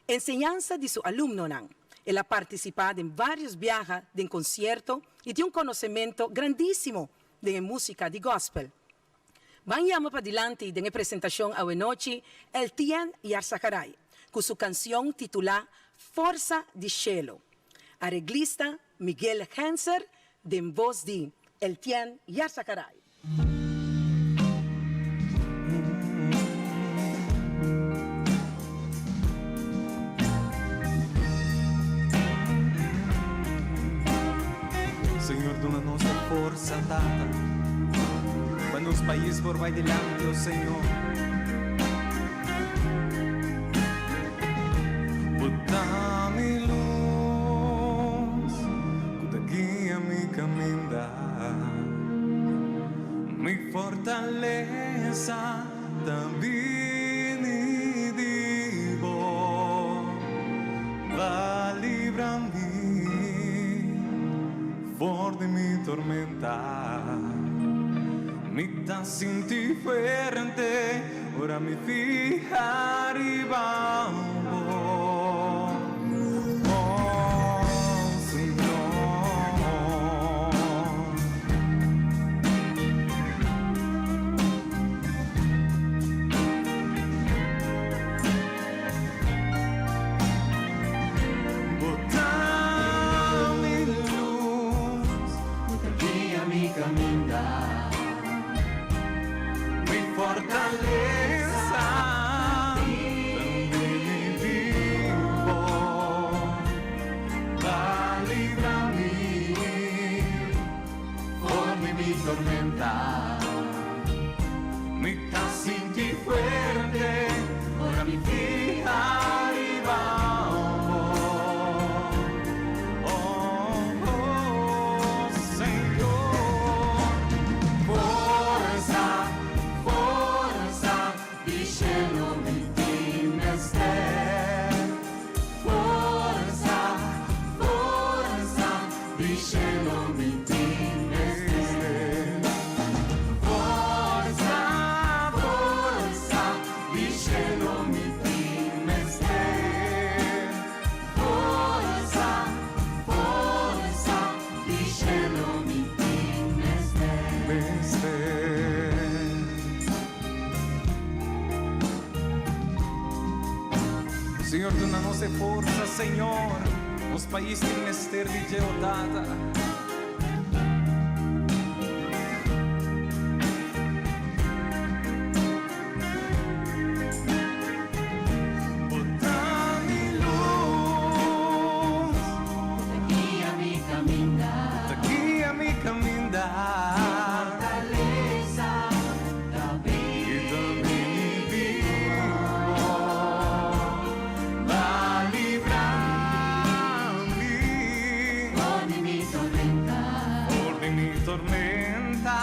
enseñansa di su alumnonan. El a partisipá den vários biaha den konsierto i tin un konosementu grandísimo den e músika di gòspel. Ban yama padilanti den e presentashon awenochi Eltien Yarzagaray ku su kansion titulá Forsa di Shelu. Areglista Miguel Genser den bos di Eltien Yarzagaray. Señor duna nos e forsa Tata pa nos pais por bai dilanti oh Señor. Bo ta mi luz cu ta guia mi caminda. Mi fortalesa ta bini di bo, Ba libra mi for di mi tormenta. Mi ta sinti fuerte ora mi fiha riba bo. Oh, Señor. Bo ta mi luz, bo ta guia mi caminda, mi fortaleza ta bini. Señor duna nos e forsa Señor, nos pais tin mester di dje o Tata. Bo ta mi luz. Bo ta guia mi caminda. Bo ta guia mi caminda. Fortaleza ta mi bibo. Ba libra mi. For di mi tormenta. For di mi tormenta.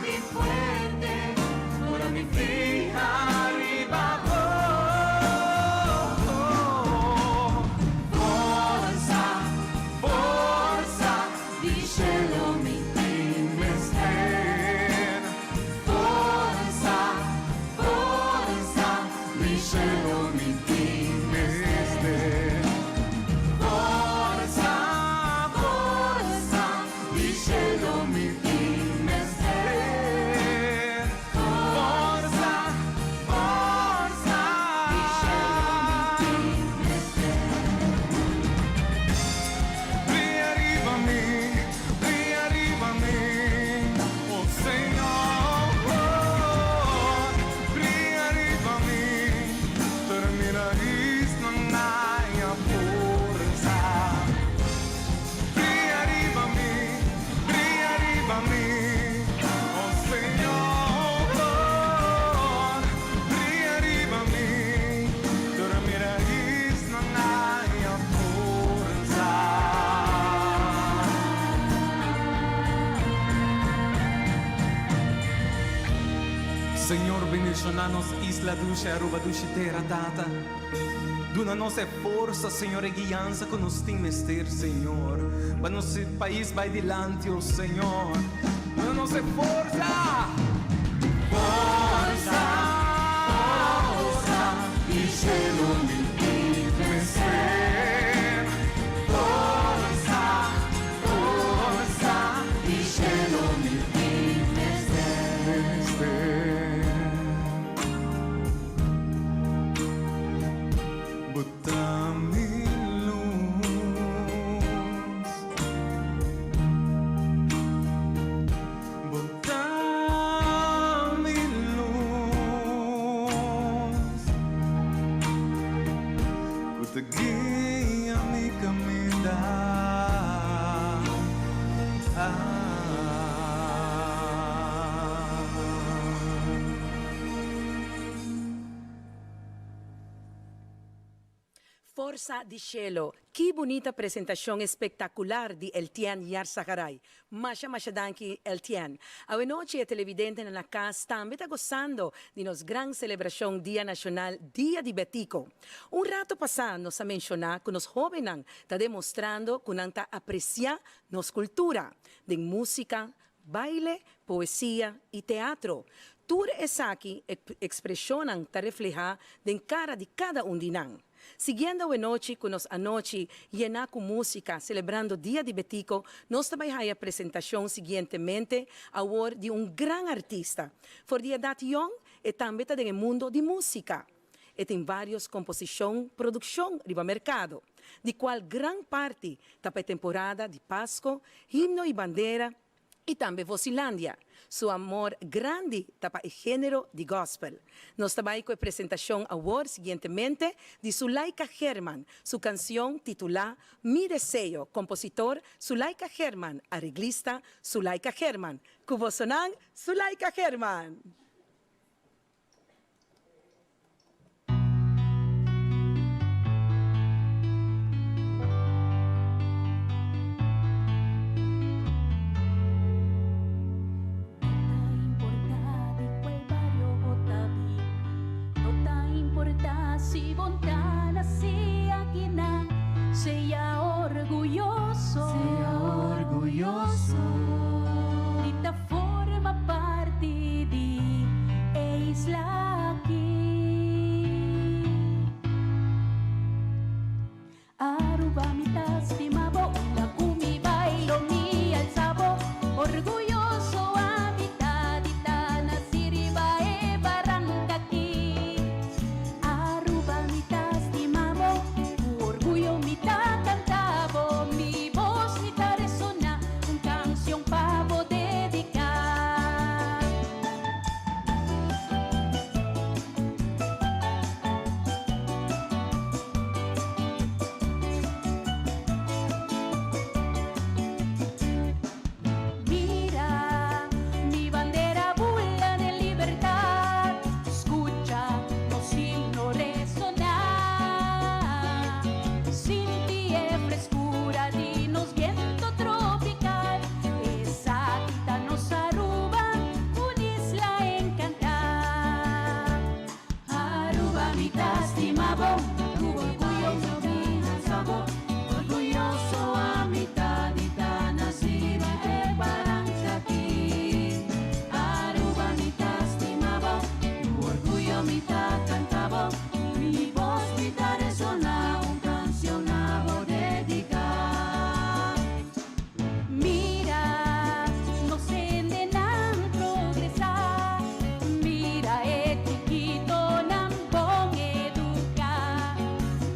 Mi fuerte. Ora mi fiha riba bo. Forsa, forsa di cielo mi tin mester. Forsa, forsa di cielo mi tin mester. Forsa, forsa di cielo mi tin mester. Forsa, forsa di cielo mi tin mester. Bria riba mi, bria riba mi, oh Señor. Bria riba mi, termina isna forza. Bria riba mi, bria riba mi, oh Señor. Bria riba mi, termina isna forza. Señor, bendiciona nos isla dushi Aruba dushi tera tata. Duna nos e forsa, Señor, e guiansa cu nos tin mester, Señor. Pa nos pais bay dilanti, oh Señor. Duna nos e forsa. Forsa, forsa, di cielo mi tin mester. Forsa, forsa, di cielo mi tin mester. Bo ta mi luz. Bo ta mi luz. Cu ta guia mi caminda. Ah. Forsa di Cielo. Ki bunita presentacion espectacular di Eltian Yarzagaray. Masha masha danki Eltian. Awe nochi e televidentenan na cas tambe ta gozando di nos gran celebracion Dia Nacional Dia di Betico. Un rato pasa nos a menciona cu nos hobennan ta demostrando cu nan ta aprecia nos cultura den musica, baile, poesia y teatro. Tur esaki expresionnan ta refleha den cara di cada un di nan. Siguiendo awe nochi cu nos anochi yena cu musica celebrando Dia di Betico, nos ta bay haya presentacion siguientemente awor di un gran artista. For di edad yong e tambe ta den e mundo di musica. E tin varios composicion produccion riba mercado, di cual gran parti ta pa e temporada di Pasco, Himno y Bandera y tambe Vosilandia. Su amor grandi ta pa e genero di gospel. Nos ta bay cu e presentacion awor siguientemente di Sulaika Herman, su cancion titula Mi Deseo, compositor Sulaika Herman, areglista Sulaika Herman. Cu bosonan Sulaika Herman! No ta importa si bo n' ta naci akinan, sea orguyoso. Sea orguyoso. Di ta forma parti di e isla aki. Aruba mi ta stima bo, unda cu mi bay lo mi alsa bo, orguyoso ami ta di ta naci riba e baranca aki. Aruba mi ta stima bo. pa bo. Orguyoso ami ta di ta naci den e baranca aki. Aruba mi ta stima bo, cu orguyo mi ta canta bo. Mi voz mi ta resona, un cancion na bo dedica. Mira, nos hendenan progresa. Mira e chikitonan bon educa.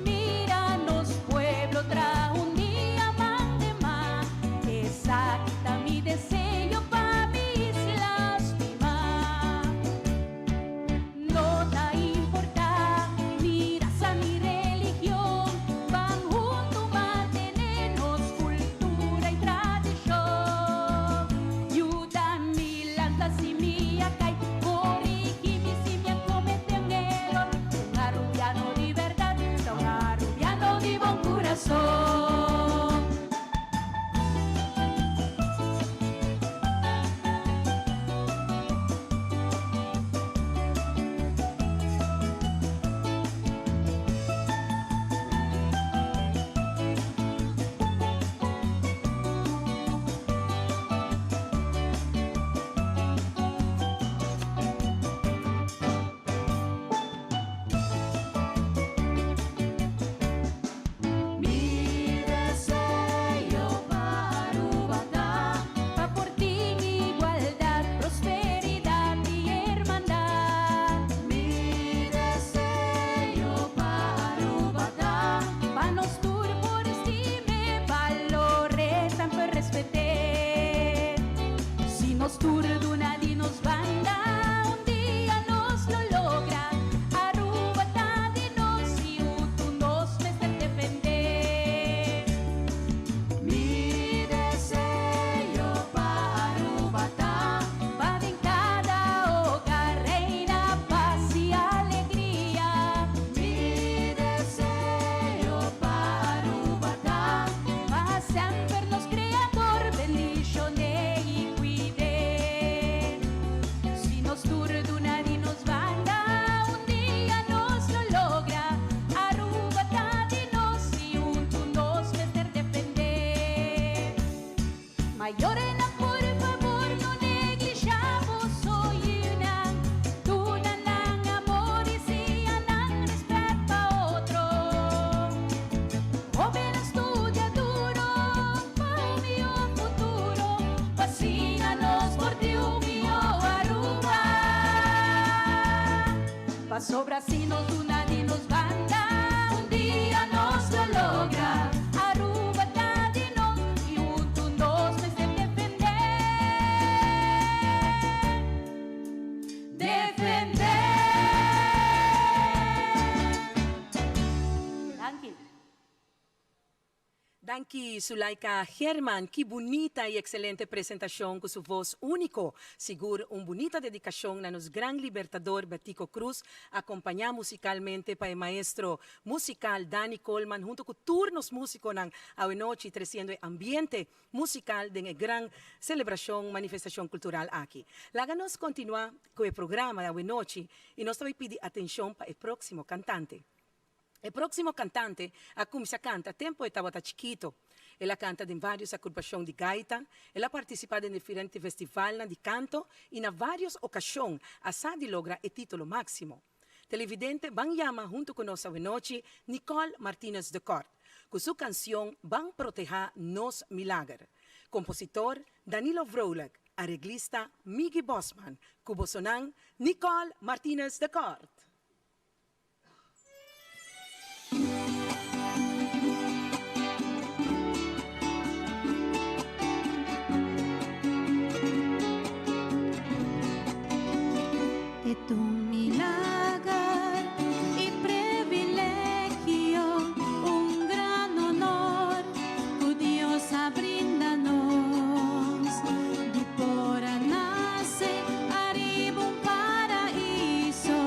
Mira nos pueblo traha un dia man den man. Esaki ta mi deseo pa mi isla stima. No ta importa ni raza ni religion, ban hunto mantene nos cultura y tradicion. Yuda mi lanta si mi a cay, corigi mi si mi a comete un error. Un arubiano di berdad, ta un arubiano di bon curason. Mi deseo pa Aruba ta pa por tin igualdad, prosperidad y hermandad. Mi deseo pa Aruba ta pa nos tur por stim'e, valor'e, tambe respet'e. Si nos tur duna di nos banda, un dia nos lo logra. Aruba ta di nos y hunto nos mester defende. Mi deseo pa Aruba ta pa den cada hogar reina paz y alegria. Mi deseo pa Aruba ta pa semper nos Creador bendicion'e y cuid'e. Si nos tur duna di nos banda, un dia nos lo logra. Aruba ta di nos y hunto nos mester defende. Mayornan, por fabor, no neglisha boso yiunan. Duna nan amor y siña nan respet pa otro. Hoben, studia duro pa un miho futuro. Pa asina nos por tin un miho Aruba. Pasobra si nos duna di nos banda, un dia nos lo logra. Aruba ta di nos y hunto nos mester defende. Defende. Danki. Danki Sulaika Herman, ki bunita y excelente presentacion cu su voz unico. Sigur un bunita dedicacion na nos gran libertador Betico Croes, acompaña musicalmente pa e maestro musical Dany Koolman hunto cu tur nos musiconan awenochi treciendo e ambiente musical den e gran celebracion manifestacion cultural aki. Laga nos continua cu e programa awenochi y nos ta bay pidi atencion pa e proximo cantante. E próksimo kantante a kuminsá kanta tempu e tabata chikito. El a kanta den vários akrupashon di gaita, el a partisipá den diferente festivalnan di kanto i na vários okashon a sa di logra e título máksimo. Televidente ban yama huntu ku nos awenochi Nicole Martinus de Kort ku su kansion Ban protehá nos milager. Kompositor Danilo Vrolijk, areglista Miggy Bosman ku bosonan Nicole Martinus de Kort. E ta un milager y privilegio, un gran honor cu Dios a brinda nos. Di por a nace ariba un paraiso.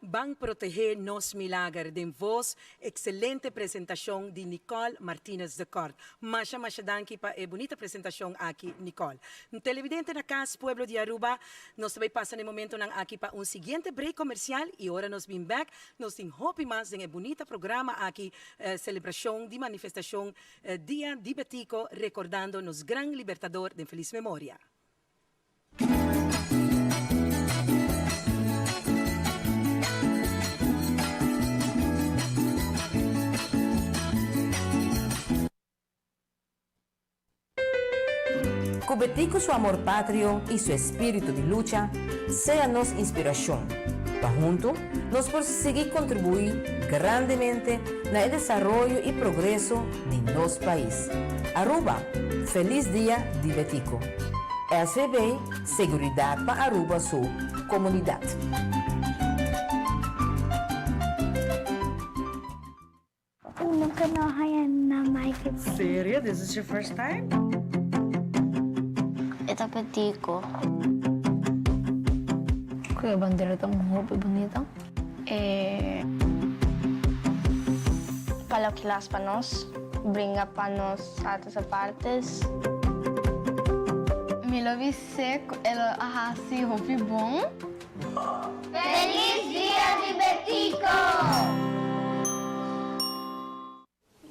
Ban protehé nos milager den vos Excelente presentacion di Nicole Martinez de Kort. Masha masha danki pa e bunita presentacion aki Nicole. Televidente na cas, pueblo di Aruba, nos ta bay pasa na e momentonan aki pa un siguiente break comercial y ora nos bin bek nos tin hopi mas den e bunita programa aki, celebracion di manifestacion Dia di Betico recordando nos gran Libertador den feliz memoria. Cu Betico su amor patrio y su espiritu di lucha sea nos inspiracion, pa hunto nos por sigui contribui grandemente na e desaroyo y progreso di nos pais. Aruba, feliz dia di Betico! SVB, Seguridad pa Aruba su comunidad. Nunca no haya na Mike. Serio? This is your first time? E ta Betico. Cu e bandera ta un hopi bunita. E palo kilas pa nos, bringa pa nos saltos apartes. Mi lo bis'é cu e lo a haci hopi bon. Feliz Dia di Betico!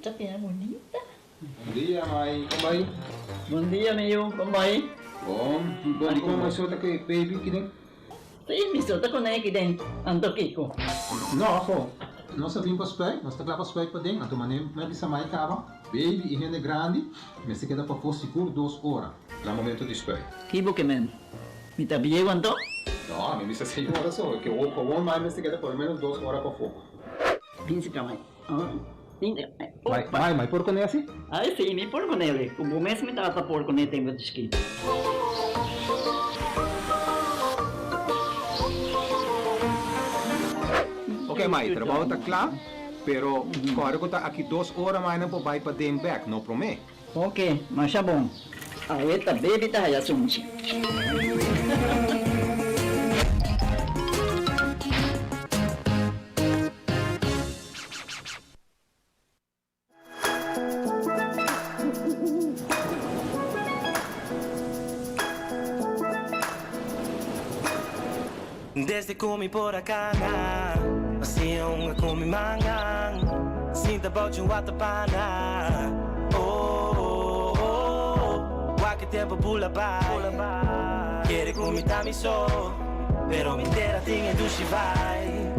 Ta bira bunita. Bon dia mai, kon bai? Bon dia mi yu, kon bai? Bon, bon di kon mi so ta ku e baby kiden? Si, mi so ta ku ne kiden, anto kiko? No, afo, nos a bin pa spuit, nos ta kla pa spuit paden, anto manera mi a bisa mai kaba, baby i hende grandi mester keda pafó sigur dos ora na momento di spuit. Ki bo ke men? Mi ta bieu anto? No, mi bisa señora so, ke wou mai mester keda por lo menos dos ora pafó. Bin si ka mai. Mai, mai, mai por kuné asi? Ai si, mi por kuné. Ku bo mes mi tata por kuné tempu di chikito. Ok mai, trabou ta kla, pero kòrda ku ta aki dos ora mai nan por bai paden bèk, no promé. Ok, masha bon. Awe ta baby ta haya sunchi. Desde cu mi por a cana, Asina hunga cu mi mangan, Sinta bou dje un watapana. Oh, oh, oh, Wak e tempo bula bai, Kere cu mi ta mi so, Pero mi tera tin e dushi vai.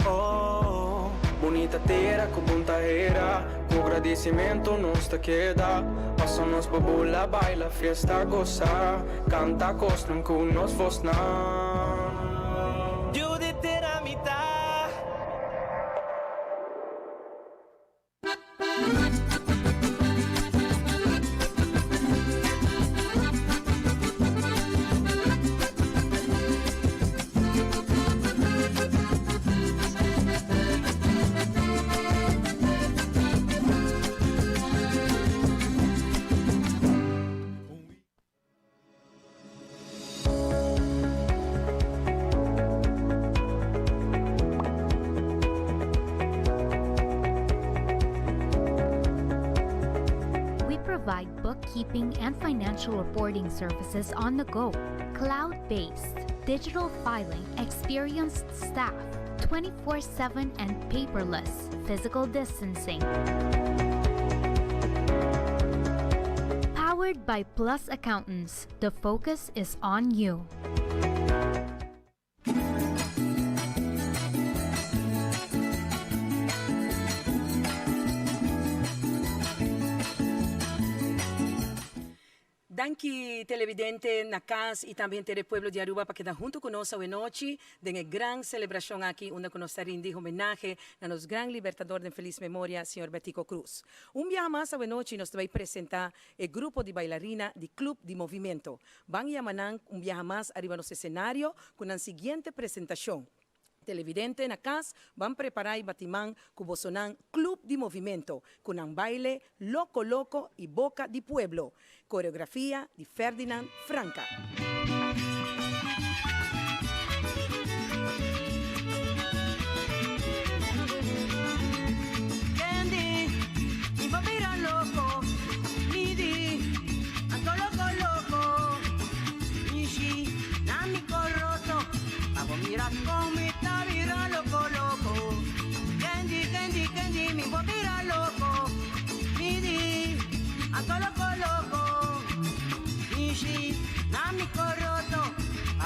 Oh. Bunita tera cu bon ta hera, Cu gradicimento nos ta keda, Paso nos por bula, baila, fiesta, goza, Canta cosnan cu nos voznan. Yu di tera mi ta. We provide bookkeeping and financial reporting services on the go, cloud based, digital filing, experienced staff, 24 7 and paperless, physical distancing. Powered by Plus Accountants, the focus is on you. Danki televidente na cas y tambe henter e pueblo di Aruba pa keda hunto cu nos awenochi den e gran celebracion aki unda cu nos ta rindi homenahe na nos gran libertador den feliz memoria señor Betico Croes. Un biaha mas awenochi nos ta bay presenta e grupo di bailarina di Club di Movimento. Ban yama nan un biaha mas ariba nos escenario cu nan siguiente presentacion. Televidente na cas ban prepara y bati man cu bosonan Club di Movimento cu nan baile Loco Loco y Boca di Pueblo. Coreografia di Ferdinand Franca.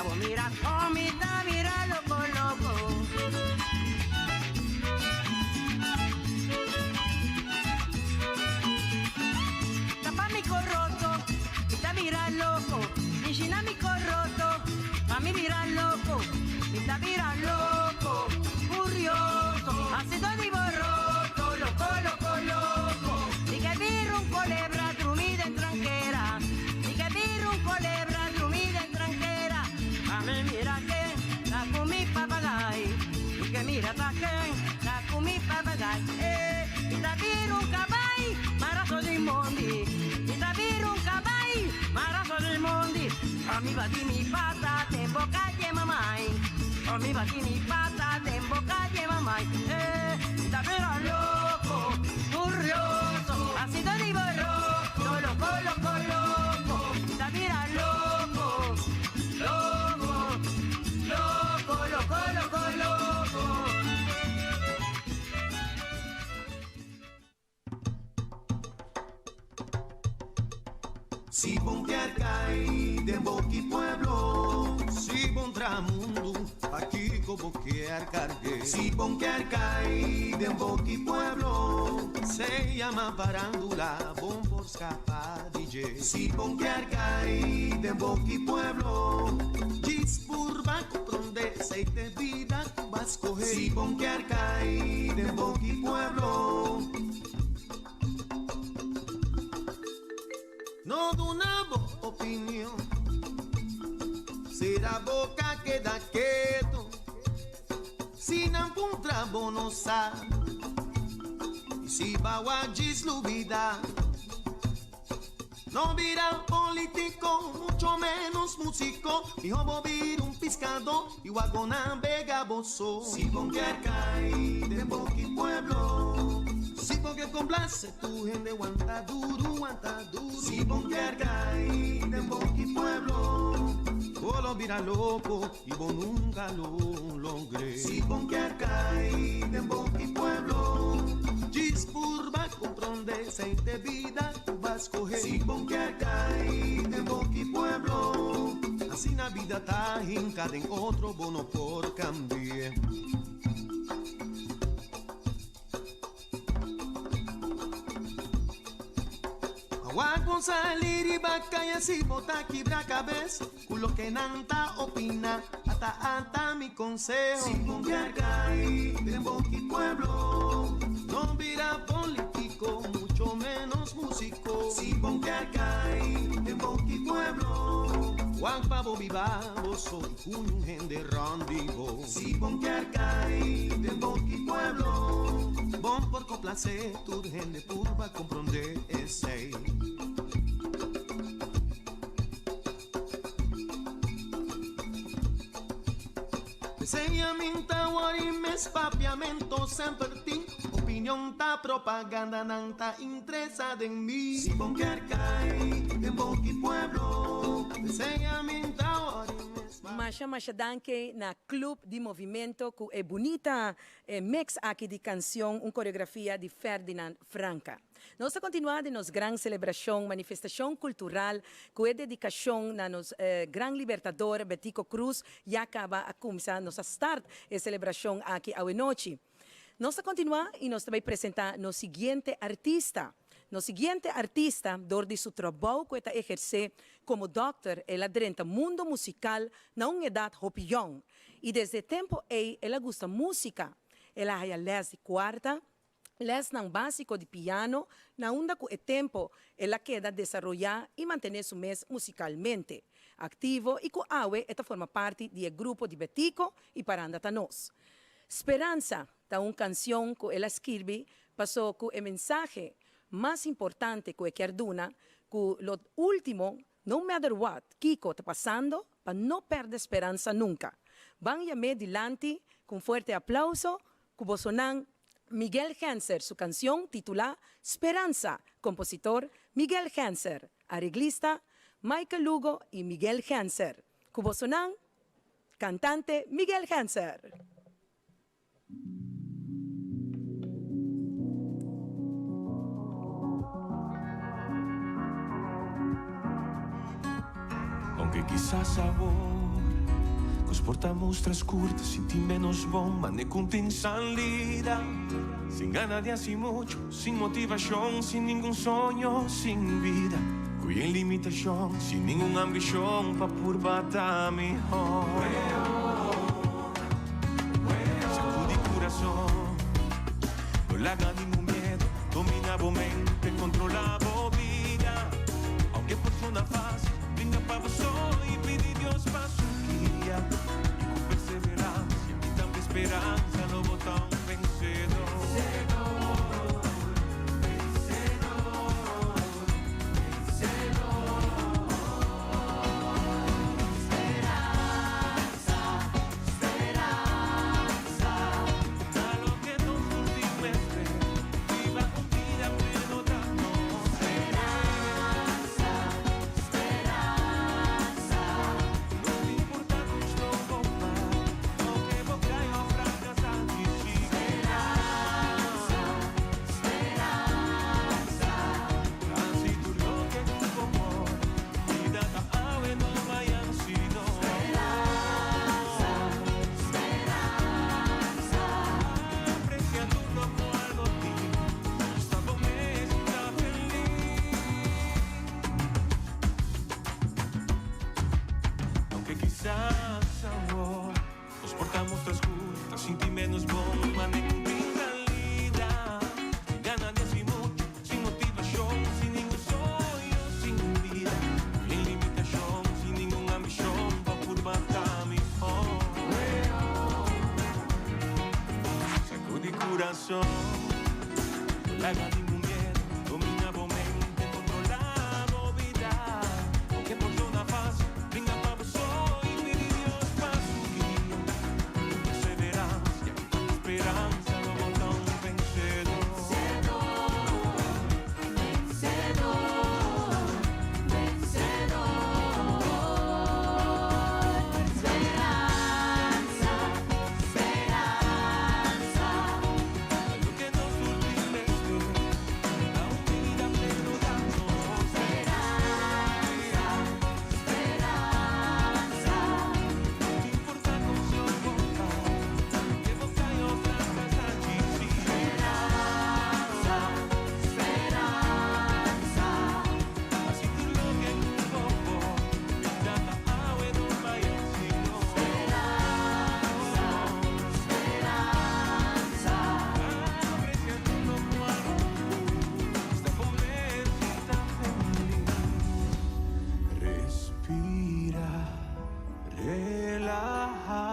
Abo mira con mi ta mira loco loco. Tapa mi corroto, mi ta mira loco. Mi mi corroto, pa mi mira loco. Mi ta mira loco, furioso. Así todo y borroto, loco, loco, loco. Ni que viro un culebra drumida en tranquera. Ni que viro un culebra drumida en tranquera. A mí mira que la comí papagay. Ni que mira ta que la comí papagay. Eh, y ta viro un cabay, marazo de mondi. Y ta viro un cabay, marazo de mondi. A mi batí mi pata, te boca de mamay. A mi batí mi pata, te boca de mamay. Eh, y ta viro loco, furioso. Así te digo loco, loco, loco, loco. Y ta mira loco, loco, loco, loco, loco, loco. Si bon kier cay den boki pueblo Si bon tra mundu Pakico bo kier cargue Si bon kier cay den boki pueblo Se llama parandula Bon por scapa di dje Si bon kier cay den boki pueblo Djis purba compronde Esey t'e bida cu b'a scoge Si bon kier cay den boki pueblo. No duna bo opinion, sera boca keda keto. Si nan puntra bo no sa, y si ba wak djis lubida. No bira politico, mucho menos musico, miho bo bira un piscado y wak bo nabega bo so. Si bon kier cay den boki pueblo, si bo ke complace tur hende wanta duro, wanta duro. Si bon kier cay den boki pueblo, bo lo bira loco y bo nunca lo logre. Si bon kier cay den boki pueblo, djis purba compronde esey t'e bida cu b'a scoge. Si bon kier cay den boki pueblo, asina bida ta hinca den otro bo no por cambie. Wak bon sali riba kaya si bo ta kibra kabes ku loke nan ta opina ata ata mi konseho. Si bon kier kai den boki pueblo no bira politiko mucho menos musiko. Si bon kier kai den boki pueblo wak pa bo biba bo so i ku niun hende rond di bo. Si bon kier kai den boki pueblo. Bon por complacé tur hende purba comprondé esey. P'esey ami ta wori mes papiamento semper tin opinion ta propaganda nan ta intresa den mi. Si bon kier cay den boki pueblo p'esey ami ta wori mes. Masha masha danki na Club di Movimento cu e bunita E mix aki di cancion un coreografia di Ferdinand Franca. Nos ta continua den nos gran celebracion, manifestacion cultural cu e dedicacion na nos gran libertador Betico Croes ya caba a cuminsa nos a start e celebracion aki awenochi. Nos ta continua y nos ta bay presenta nos siguiente artista. Nos siguiente artista dor di su trabou cu e ta eherce como dokter el a drenta mundo musical na un edad hopi yong. I desde e tempo ei el a gusta músika. El a haya lès di kuarta, lèsnan básiko di piano, na unda ku e tempo el a keda desaroyá i mantené su mes musikalmente aktivo i ku awe e ta forma parti di e grupo di Betico i Paranda Ta Nos. Speransa ta un kansion ku el a skirbi paso ku e mensahe mas importante ku e kier duna ku lo último No matter what, kiko ta pasando, pa no perde speransa nunca. Ban yam'é dilanti cu un fuerte aplauso cu bosonan Miguel Genser su cancion titula Speransa, compositor Miguel Genser, areglista Michael Lugo y Miguel Genser. Cu bosonan cantante Miguel Genser. Aunke kisas awor. Nos por ta mustra skur, ta sinti menos bon, mane ku tin salida. Sin gana di hasi mucho, sin motivashon, sin ningun soño, sin bida. Ku yen limitashon, sin ningun ambishon pa purba ta mihó. Sakudi kurason, no laga ningun miedo domina bo mente, kontrola bo bida. Aunke por sona fácil, bringa pa bo soño y pidi Dios pa su guia. Y cu perseverancia y tambe speranza lo bo ta un vencedor. Aunke kisas awor nos por ta mustra skur, ta sinti menos bon, mane ku tin salida. Sin gana di hasi mucho, sin motivashon, sin ningun soño, sin bida, sin limitashon, sin ningun ambishon pa purba ta mihó. Sakudi kurason, no laga ningun miedo domina bo mente, kontrola bo bida. Aunke por sona fácil, bringa pa bo soño y pidi Dios pa su guia. Ku perseverancia y tanta speransa lo bo ta un vencedor. Respira, relaha,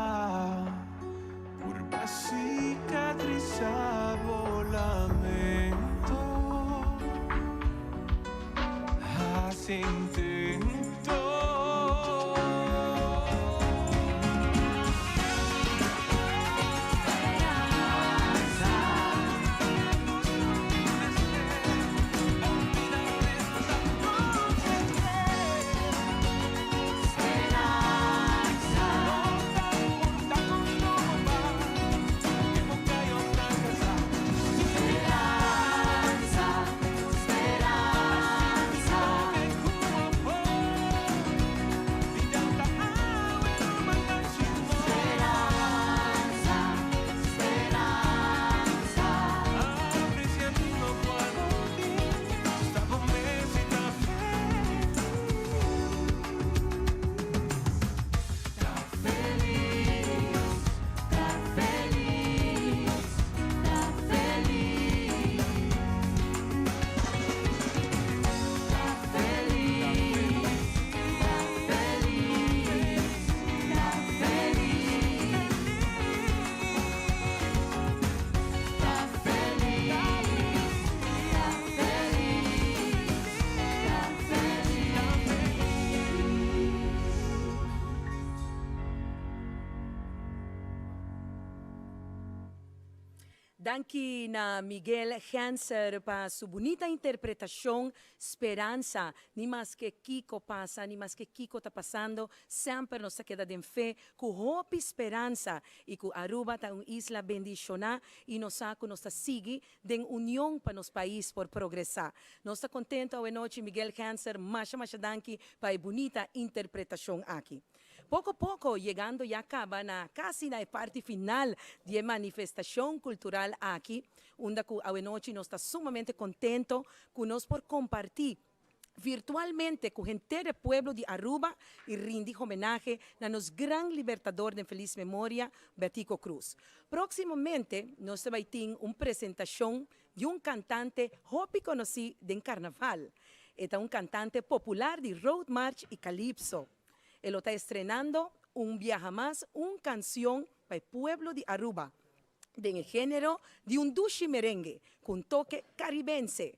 purba cicatrisa bo lamento. Haci intento. Danki na Miguel Genser pa su bunita interpretacion Speransa. Ni maske kico pasa, ni maske kico ta pasando, semper nos ta keda den fe cu hopi speransa y cu Aruba ta un isla bendiciona y nos sa cu nos ta sigui den union pa nos pais por progresa. Nos ta contento awe nochi Miguel Genser, masha masha danki pa e bunita interpretacion aki. Poco poco yegando ya caba na casi na e parti final di e manifestacion cultural aki, unda cu awenochi nos ta sumamente contento cu nos por comparti virtualmente cu henter e pueblo di Aruba y rindi homenahe na nos gran libertador den feliz memoria, Betico Croes. Proximamente nos ta bay tin un presentacion di un cantante hopi conoci den carnaval. E ta un cantante popular di Road March y Calypso. E lo ta estrenando un biaha mas un cancion pa e pueblo di Aruba den e genero di un dushi merengue cu un toke caribense.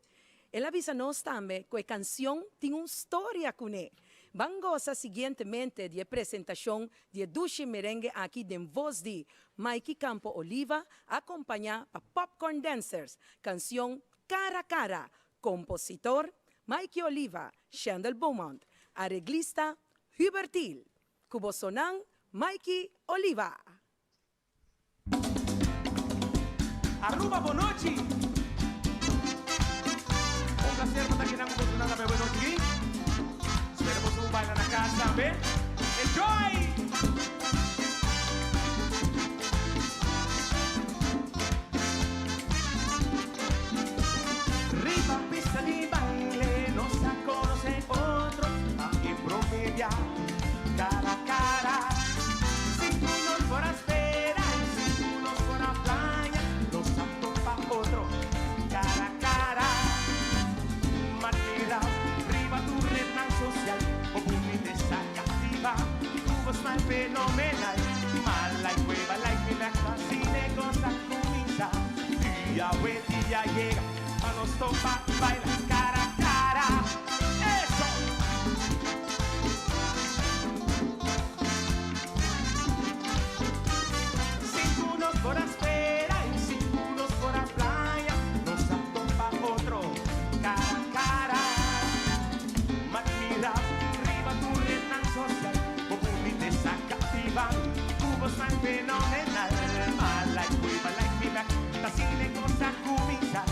El a bisa nos tambe cu e cancion tin un storia cune. Ban goza siguientemente di e presentacion di e dushi merengue aki den voz di Maiky Campo Oliva acompaña pa Popcorn Dancers, cancion Cara Cara, compositor, Maiky Oliva, Shendel Beaumont, areglista, Hubert Thiel. Cu bosonan, Maiky Oliva. Aruba bon nochi! Un placer pa ta aki nan cu bosonan tambe bon nochi. Spera boso un baila na cas tambe. Enjoy! Riba pista di baile nos a conoce otro pa e prome bia cara a cara. Si cu nos por a spera y si cu nos por a playa nos a topa otro cara a cara. Manera riba tu rednan social bo bunitesa cativa cu bo smile fenomenal. Mala y cueva like mi bek pa cine cosa cuminsa. Dia we dia yega pa nos topa y baila cara a cara. Eso! Si cu nos por a spera y si cu nos por a playa nos a topa otro cara a cara. M'admira riba tur rednan social bo bunitesa captiva cu bo smile fenomenal. Ma like we ma like me back ta asina e cos a cuminsa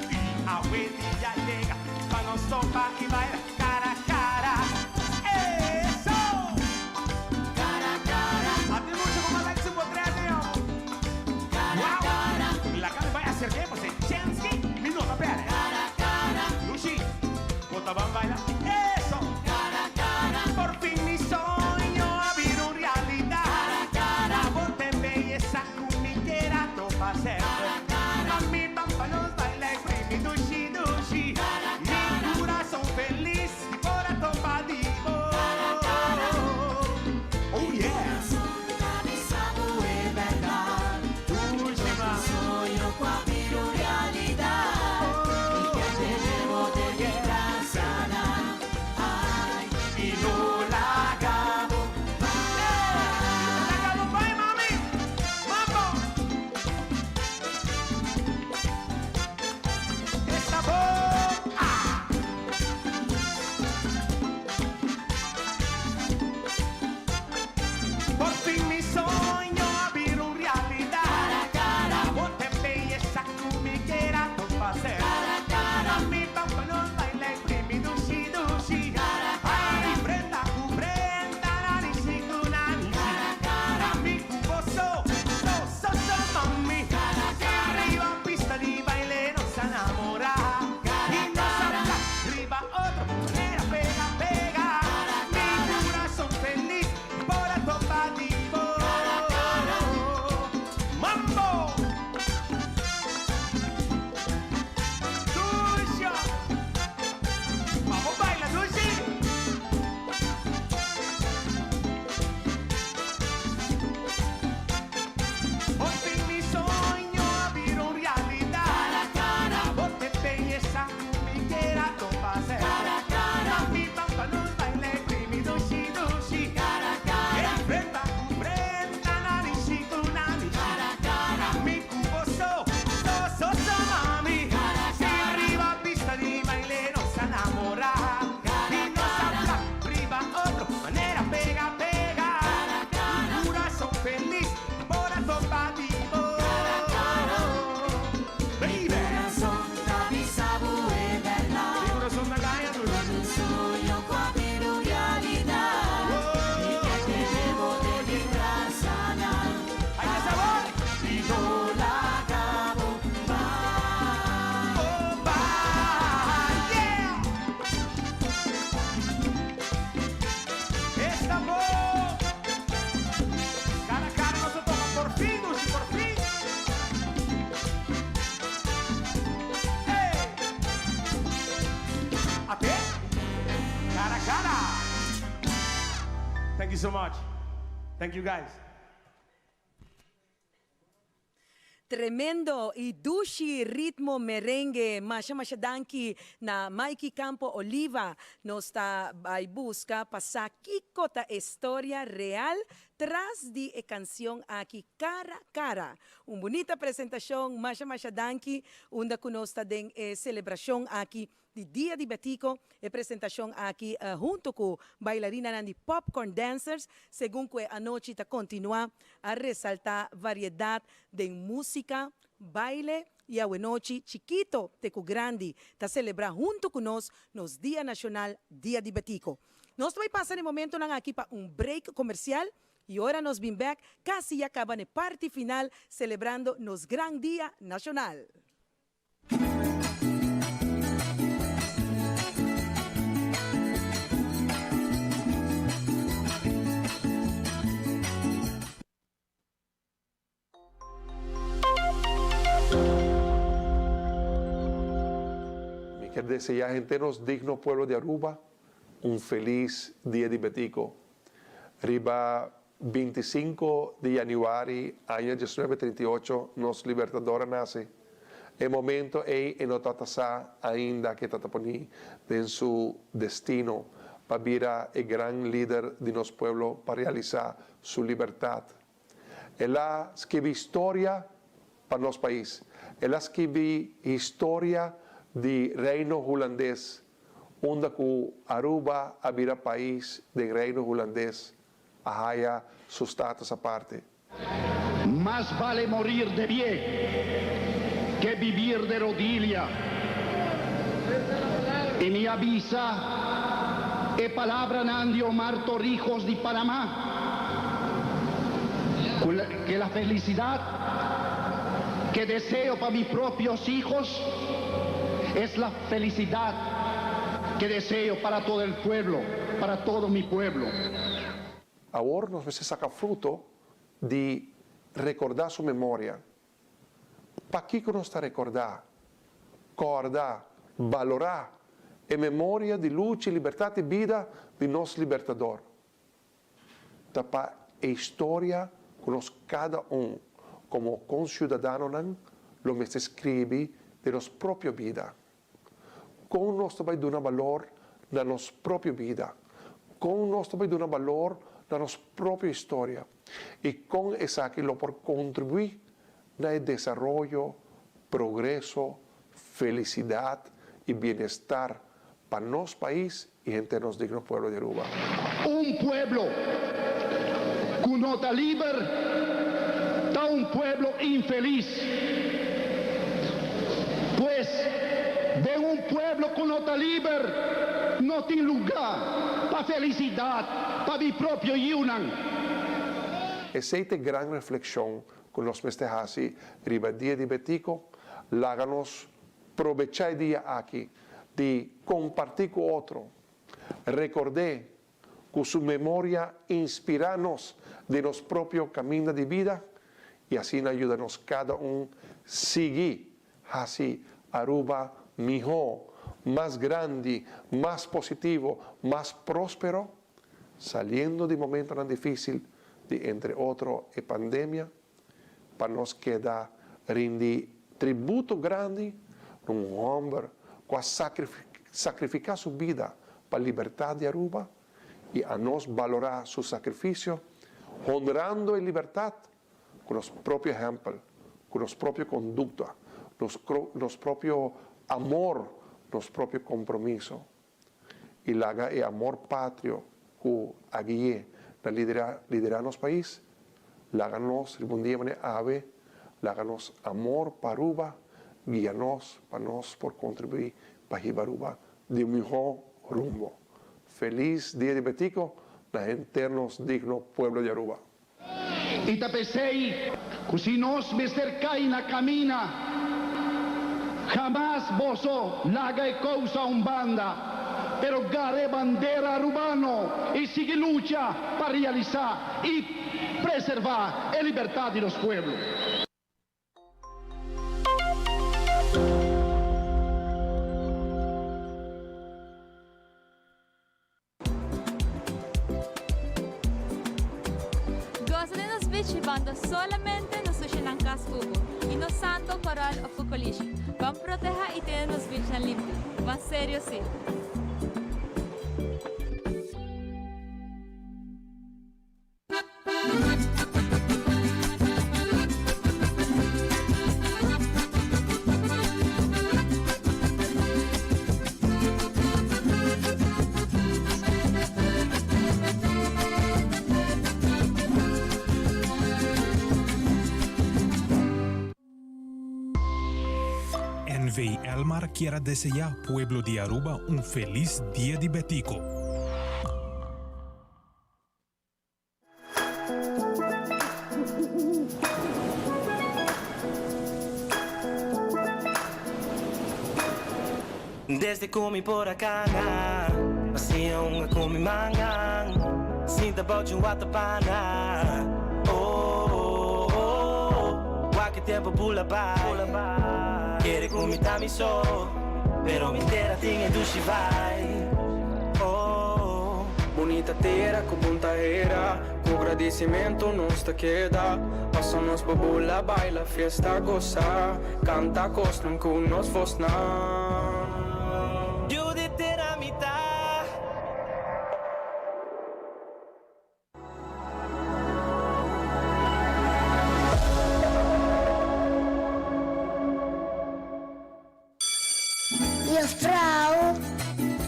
y awe dia yega pa nos topa y baila cara a cara. Eso! Cara a cara. A tin mucha cu ma like su potret di homber. Cara a cara. Laga mi bai acerca e pasobra e chens ki mi no ta perde. Cara a cara. Lushi, bo ta ban baila. Eso! Cara a cara. Por fin mi soño a bira un realidad. Cara a cara. Abo t'e beyesa. so much. Thank you guys. Tremendo y dushi ritmo merengue. Masha masha danki na Maiky Campo Oliva. Nos ta bay busca pa sa kico ta e storia real tras di e cancion aki Cara Cara. Un bunita presentacion, masha masha danki unda cu nos ta den e celebracion aki di Dia di Betico. E presentacion aki hunto cu bailarinanan di Popcorn Dancers, segun cu e anochi ta continua a resalta variedad den musica, baile y awenochi chikito te cu grandi ta celebra hunto cu nos nos Dia Nacional Dia di Betico. Nos ta bay pasa na e momentonan aki pa un break comercial y ora nos bin bek casi ya caba na e parti final celebrando nos gran Dia Nacional. Mi kier desea henter nos digno pueblo di Aruba un feliz Dia di Betico. Riba 25 di januari aña 1938 nos Libertador a nace. E momento ey e no tata sa ainda ke tata poni den su destino pa bira e gran lider di nos pueblo pa realisa su libertad. El a skibi historia pa nos pais. El a skibi historia di Reino Hulandes unda ku Aruba a bira pais den Reino Hulandes a haya su status aparte. Mas vale morir de pie que vivir de rodilla. Y mi a bisa e palabranan di Omar Torrijos di Panamá, cu que la felicidad que deseo pa mi propios hijos es la felicidad que deseo para todo el pueblo, para todo mi pueblo. Awor nos mester saca fruto di recorda su memoria. Pakico nos ta recorda, corda, balora e memoria di lucha y libertad y bida di nos Libertador? Ta pa e historia cu nos cada un como conciudadanonan lo mester scribi den nos propio bida. Kon nos ta bai duna balor na nos propio bida? Kon nos ta bai duna balor na nos propio historia? I kon esaki lo por kontribuí na e desaroyo, progreso, felisidat i bienestar pa nos pais i henter nos digno pueblo di Aruba? Un pueblo ku no ta liber ta un pueblo infelis. Pues, den un pueblo ku no ta liber no tin lugá pa felisidat pa mi propio yiunan. Esei ta e gran reflekshon ku nos mester hasi riba Dia di Betico. Laga nos Probechá e dia aki di kompartí ku otro. Rekord'é ku su memoria inspirá nos den nos propio kaminda di bida i asina yuda nos kada un sigui hasi Aruba mihó, mas grandi, mas positivo, mas próspero, saliendo di momentonan difísil di entre otro e pandemia. Pa nos keda rindi tributo grandi na un hòmber ku a sakrifiká su bida pa libertat di Aruba i a nos balorá su sakrifisio honrando e libertat ku nos propio ehèmpel, ku nos propio kondukta, nos propio amor, nos propio kompromiso. I laga e amor patrio ku a gui'é na liderá liderá nos pais, laga nos riba un dia manera awe, laga nos amor pa Aruba guia nos pa nos por kontribuí pa hiba Aruba di un mihó rumbo. Felis Dia di Betico na henter nos digno pueblo di Aruba. I ta p'esei ku si nos mester kai na kamina, hamas boso laga e kousa un banda, pero gara e bandera arubano i sigui lucha pa realisá i preservá e libertat di nos pueblo. Beach hibando solamente nos sushinan cas cu bo y no santo, coral of cocolishi. Ban proteha y tene nos beachnan limpi. Ban serio si! NV Elmar kier a desea pueblo di Aruba un feliz Dia di Betico. Desde cu mi por a cana, Hacia un cu mi mangan, Sinta bou dje un watapana. Oh, oh, oh, Wak e tempo bula bai, Kere cu mi ta mi so, Pero mi tera tin e dushi vibe. Oh. Bunita tera cu bon ta hera, Cu gradicimento nos ta keda, Paso nos bo bula baila fiesta goza, Canta cosnan cu nos voznan. Yu di tera mi ta. Juffrouw,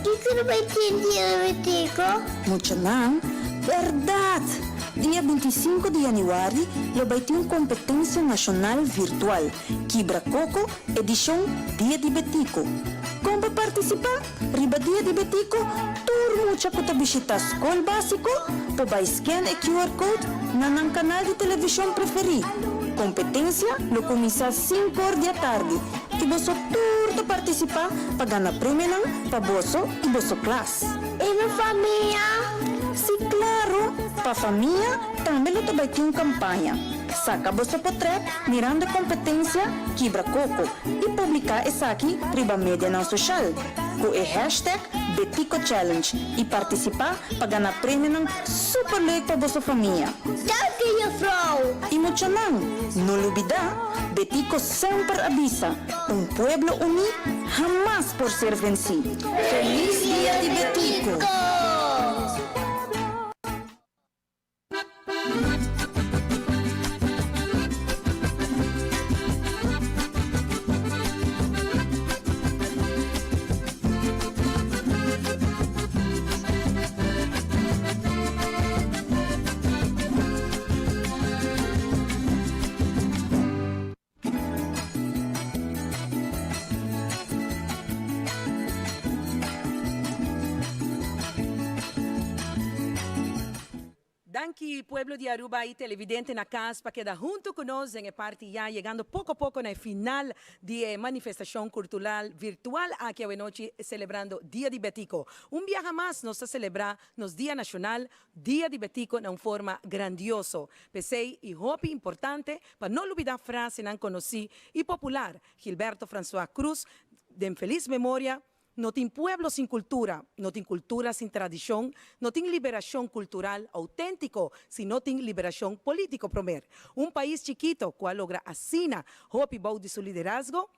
kiko ta bai tin dia di Betico? Muchanan, bèrdat! Dia 25 di yanüari lo bai tin un kompetensia nashonal virtual, Kibra Koko, edishon Dia di Betico. Kon pa partisipá? Riba Dia di Betico, tur mucha ku ta bishitá skol básiko por bai scan e QR code na nan kanal di televishon preferí. Kompetensia lo kuminsá sinkor di atardi i boso tur ta partisipá pa gana premionan pa boso i boso klas. I mi famia? Sí, klaro! Pa famia tambe lo ta bai tin un kampaña. Saka boso potrèt mirando e kompetensia Kibra Koko i publiká esaki riba medianan soshal ku e hashtag BeticoChallenge i partisipá pa gana premionan super leuk pa boso famia. Danki juffrouw! I muchanan, no lubidá, Betico semper a bisa, un pueblo uní hamas por ser vensí. Feliz Dia di Betico! Danki pueblo di Aruba y televidente na cas pa keda hunto cu nos den e parti ya yegando poco poco na e final di e manifestacion cultural virtual aki awenochi celebrando Dia di Betico. Un biaha mas nos ta celebra nos Dia Nacional, Dia di Betico na un forma grandioso. P'esey y hopi importante pa no lubida frasenan conoci y popular Gilberto Francois Cruz den feliz memoria, No tin pueblo sin cultura, no tin cultura sin tradicion, no tin liberacion cultural autentico si no tin liberacion politico promer. Un pais chikito cu a logra asina hopi bou di su liderazgo,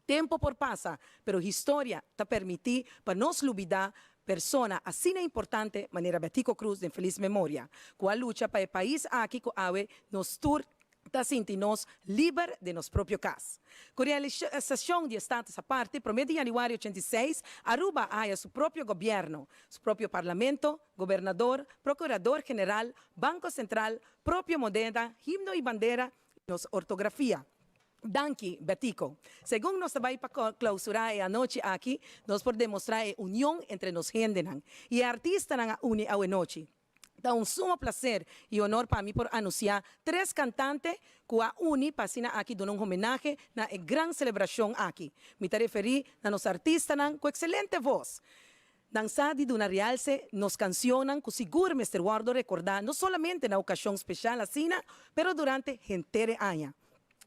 tempo por pasa, pero historia ta permiti pa nos lubida persona asina importante manera Betico Croes den feliz memoria, cu a lucha pa e pais aki cu awe nos tur ta sinti nos liber den nos propio cas. Cu realisacion di e status aparte, prome di januari 86, Aruba a haya su propio gobierno, su propio parlamento, gobernador, procurador general, banco central, propio moneda, himno y bandera y nos ortografia. Danki, Betico. Segun nos ta bay pa clausura e anochi aki, nos por demostra e union entre nos hendenan y e artistanan a uni awenochi. Ta un sumo placer y honor pa mi por anuncia tres cantante cu a uni pa asina aki duna un homenahe na e gran celebracion aki. Mi ta referi na nos artistanan cu excelente voz. Nan sa di duna realce nos cancionnan cu sigur mester wordo recorda no solamente na ocasion special asina, pero durante henter e aña.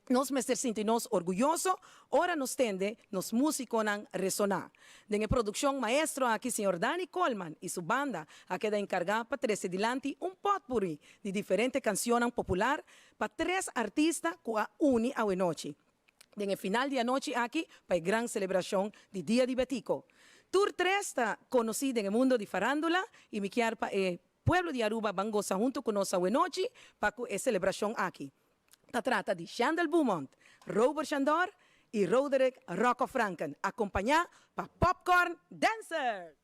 Nos mester sinti nos orguyoso ora nos tende nos músikonan resoná. Den e produkshon maestro aki señor Dani Colman i su banda a keda enkargá pa trese dilanti un pòtpuri di diferente kansionnan popular pa tres artista ku a uni awenochi den e final di anochi aki pa e gran selebrashon di Dia di Betico. Tur tres ta konosí den e mundo di farándula i mi kier pa e pueblo di Aruba ban gosa huntu ku nos awenochi pa ku e selebrashon aki. Ta trata di Shandel Beaumont, Robert Shandor y Roderick Rocco Franken, acompaña pa Popcorn Dancers!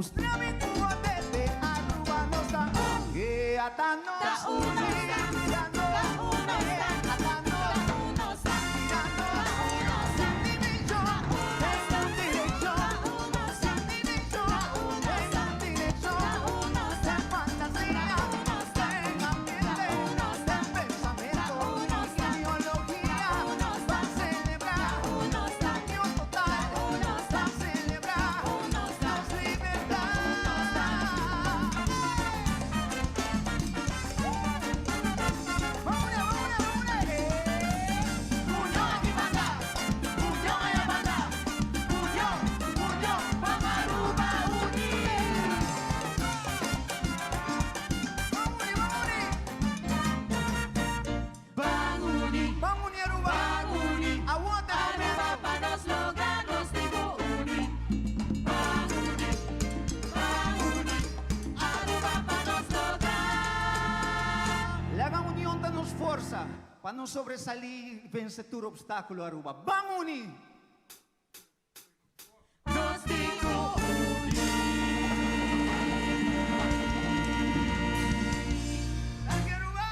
Mustra mi ku bo bebe Aruba nos ta un E ata nos uni Ya nos uni Ata nos Ya nos Sin divishon Den un direkshon Sin divishon Den un direkshon Den fantasia Den ambiente Den pensamiento Ideologia Ban celebra Union total Ban celebra Nos libertad. Union aki banda, union aya banda, union, union pa Aruba uni. Ban uni, ban uni Aruba, ban uni, awor ta Aruba pa nos logra nos tin cu uni. Ban uni, ban uni, Aruba pa nos logra. Laga union ta nos forsa pa nos sobresali y vence tur obstaculo Aruba. Ban uni! Nos tin cu uni. Danki Aruba!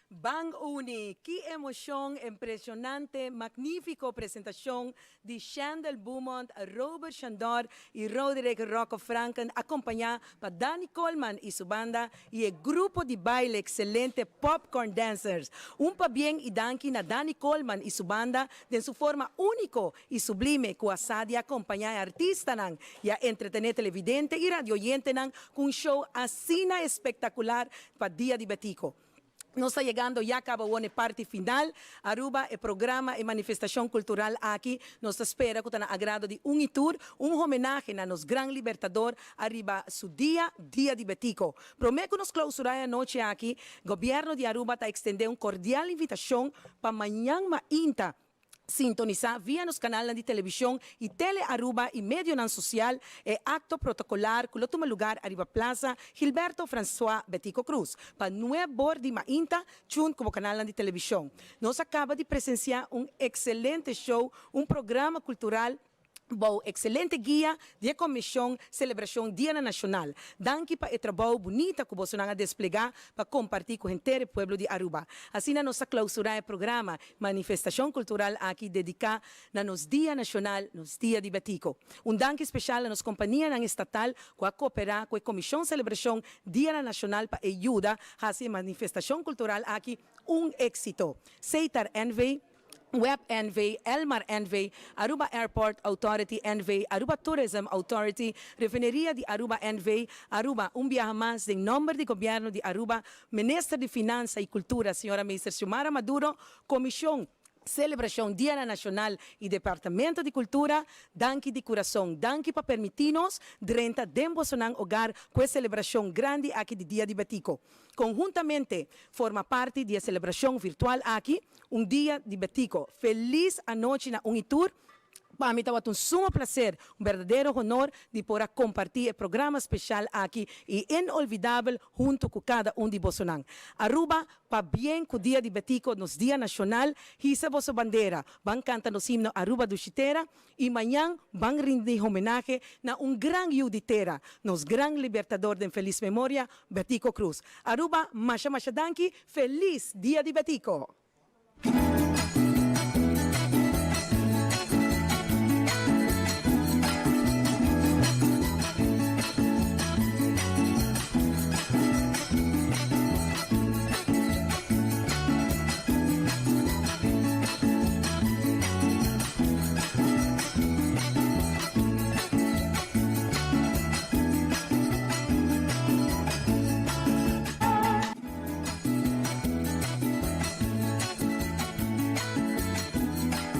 Ban uni! Ki emocion, impresionante, magnifico presentacion di Shandel Beaumont, Robert Shandor y Roderick Rocco Franken acompaña pa Danny Coleman y su banda y e grupo di baile excelente Popcorn Dancers. Un pabien y danki na Danny Coleman y su banda den su forma unico y sublime cu a sa di acompaña e artistanan y a entretene televidente y radioyentenan cu un show asina espectacular pa Dia di Betico. Nos ta yegando ya caba awor n'e parti final. Aruba, e programa, e manifestacion cultural aki, nos ta spera cu ta na agrado di un y tur, un homenahe na nos gran Libertador ariba su dia, Dia di Betico. Prome cu nos clausura e anochi aki, Gobierno di Aruba ta extende un cordial invitacion pa mañan mainta, Sintonisá via nos kanalnan di televishon i Tele Aruba i medionan sosial e akto protokolar ku lo tuma lugar ariba Plaza Gilberto Francois Betico Croes pa nuebor di mainta chun ku bo kanalnan di televishon. Nos a kaba di presensiá un ekselente show, un programa kultural bou ekselente guia di e Komishon Selebrashon Dianan Nashonal. Danki pa e trabou bunita ku bosonan a desplegá pa kompartí ku henter e pueblo di Aruba. Asina nos ta klausurá e programa Manifestashon Kultural aki dediká na nos Dia Nashonal, nos Dia di Betico. Un danki speshal na nos kompanianan estatal ku a koperá ku e Komishon Selebrashon Dianan Nashonal pa e yuda hasi e manifestashon kultural aki un éksito. Seitar NV. Web NV, Elmar NV, Aruba Airport Authority NV, Aruba Tourism Authority, Refineria di Aruba NV, Aruba, un biaha mas den nomber di Gobierno di Aruba, Minister di Finansa y Cultura Sra. Meester Xiomara Maduro, Comision Celebracion Dianan Nacional y Departamento di Cultura, danki di curason, danki pa permiti nos drenta den bosonan hogar cu e celebracion grandi aki di Dia di Betico. Conhuntamente forma parti di e celebracion virtual aki, un dia di Betico. Feliz anochi na un y tur. Pa mi tabata un sumo placer, un berdadero honor di por a comparti e programa special aki y inolvidabel hunto cu cada un di bosonan. Aruba, pabien cu Dia di Betico, nos dia nacional, hisa boso bandera, ban canta nos himno Aruba Dushi Tera y mañan ban rindi homenahe na un gran yu di tera, nos gran libertador den feliz memoria, Betico Croes. Aruba, masha masha danki, feliz Dia di Betico!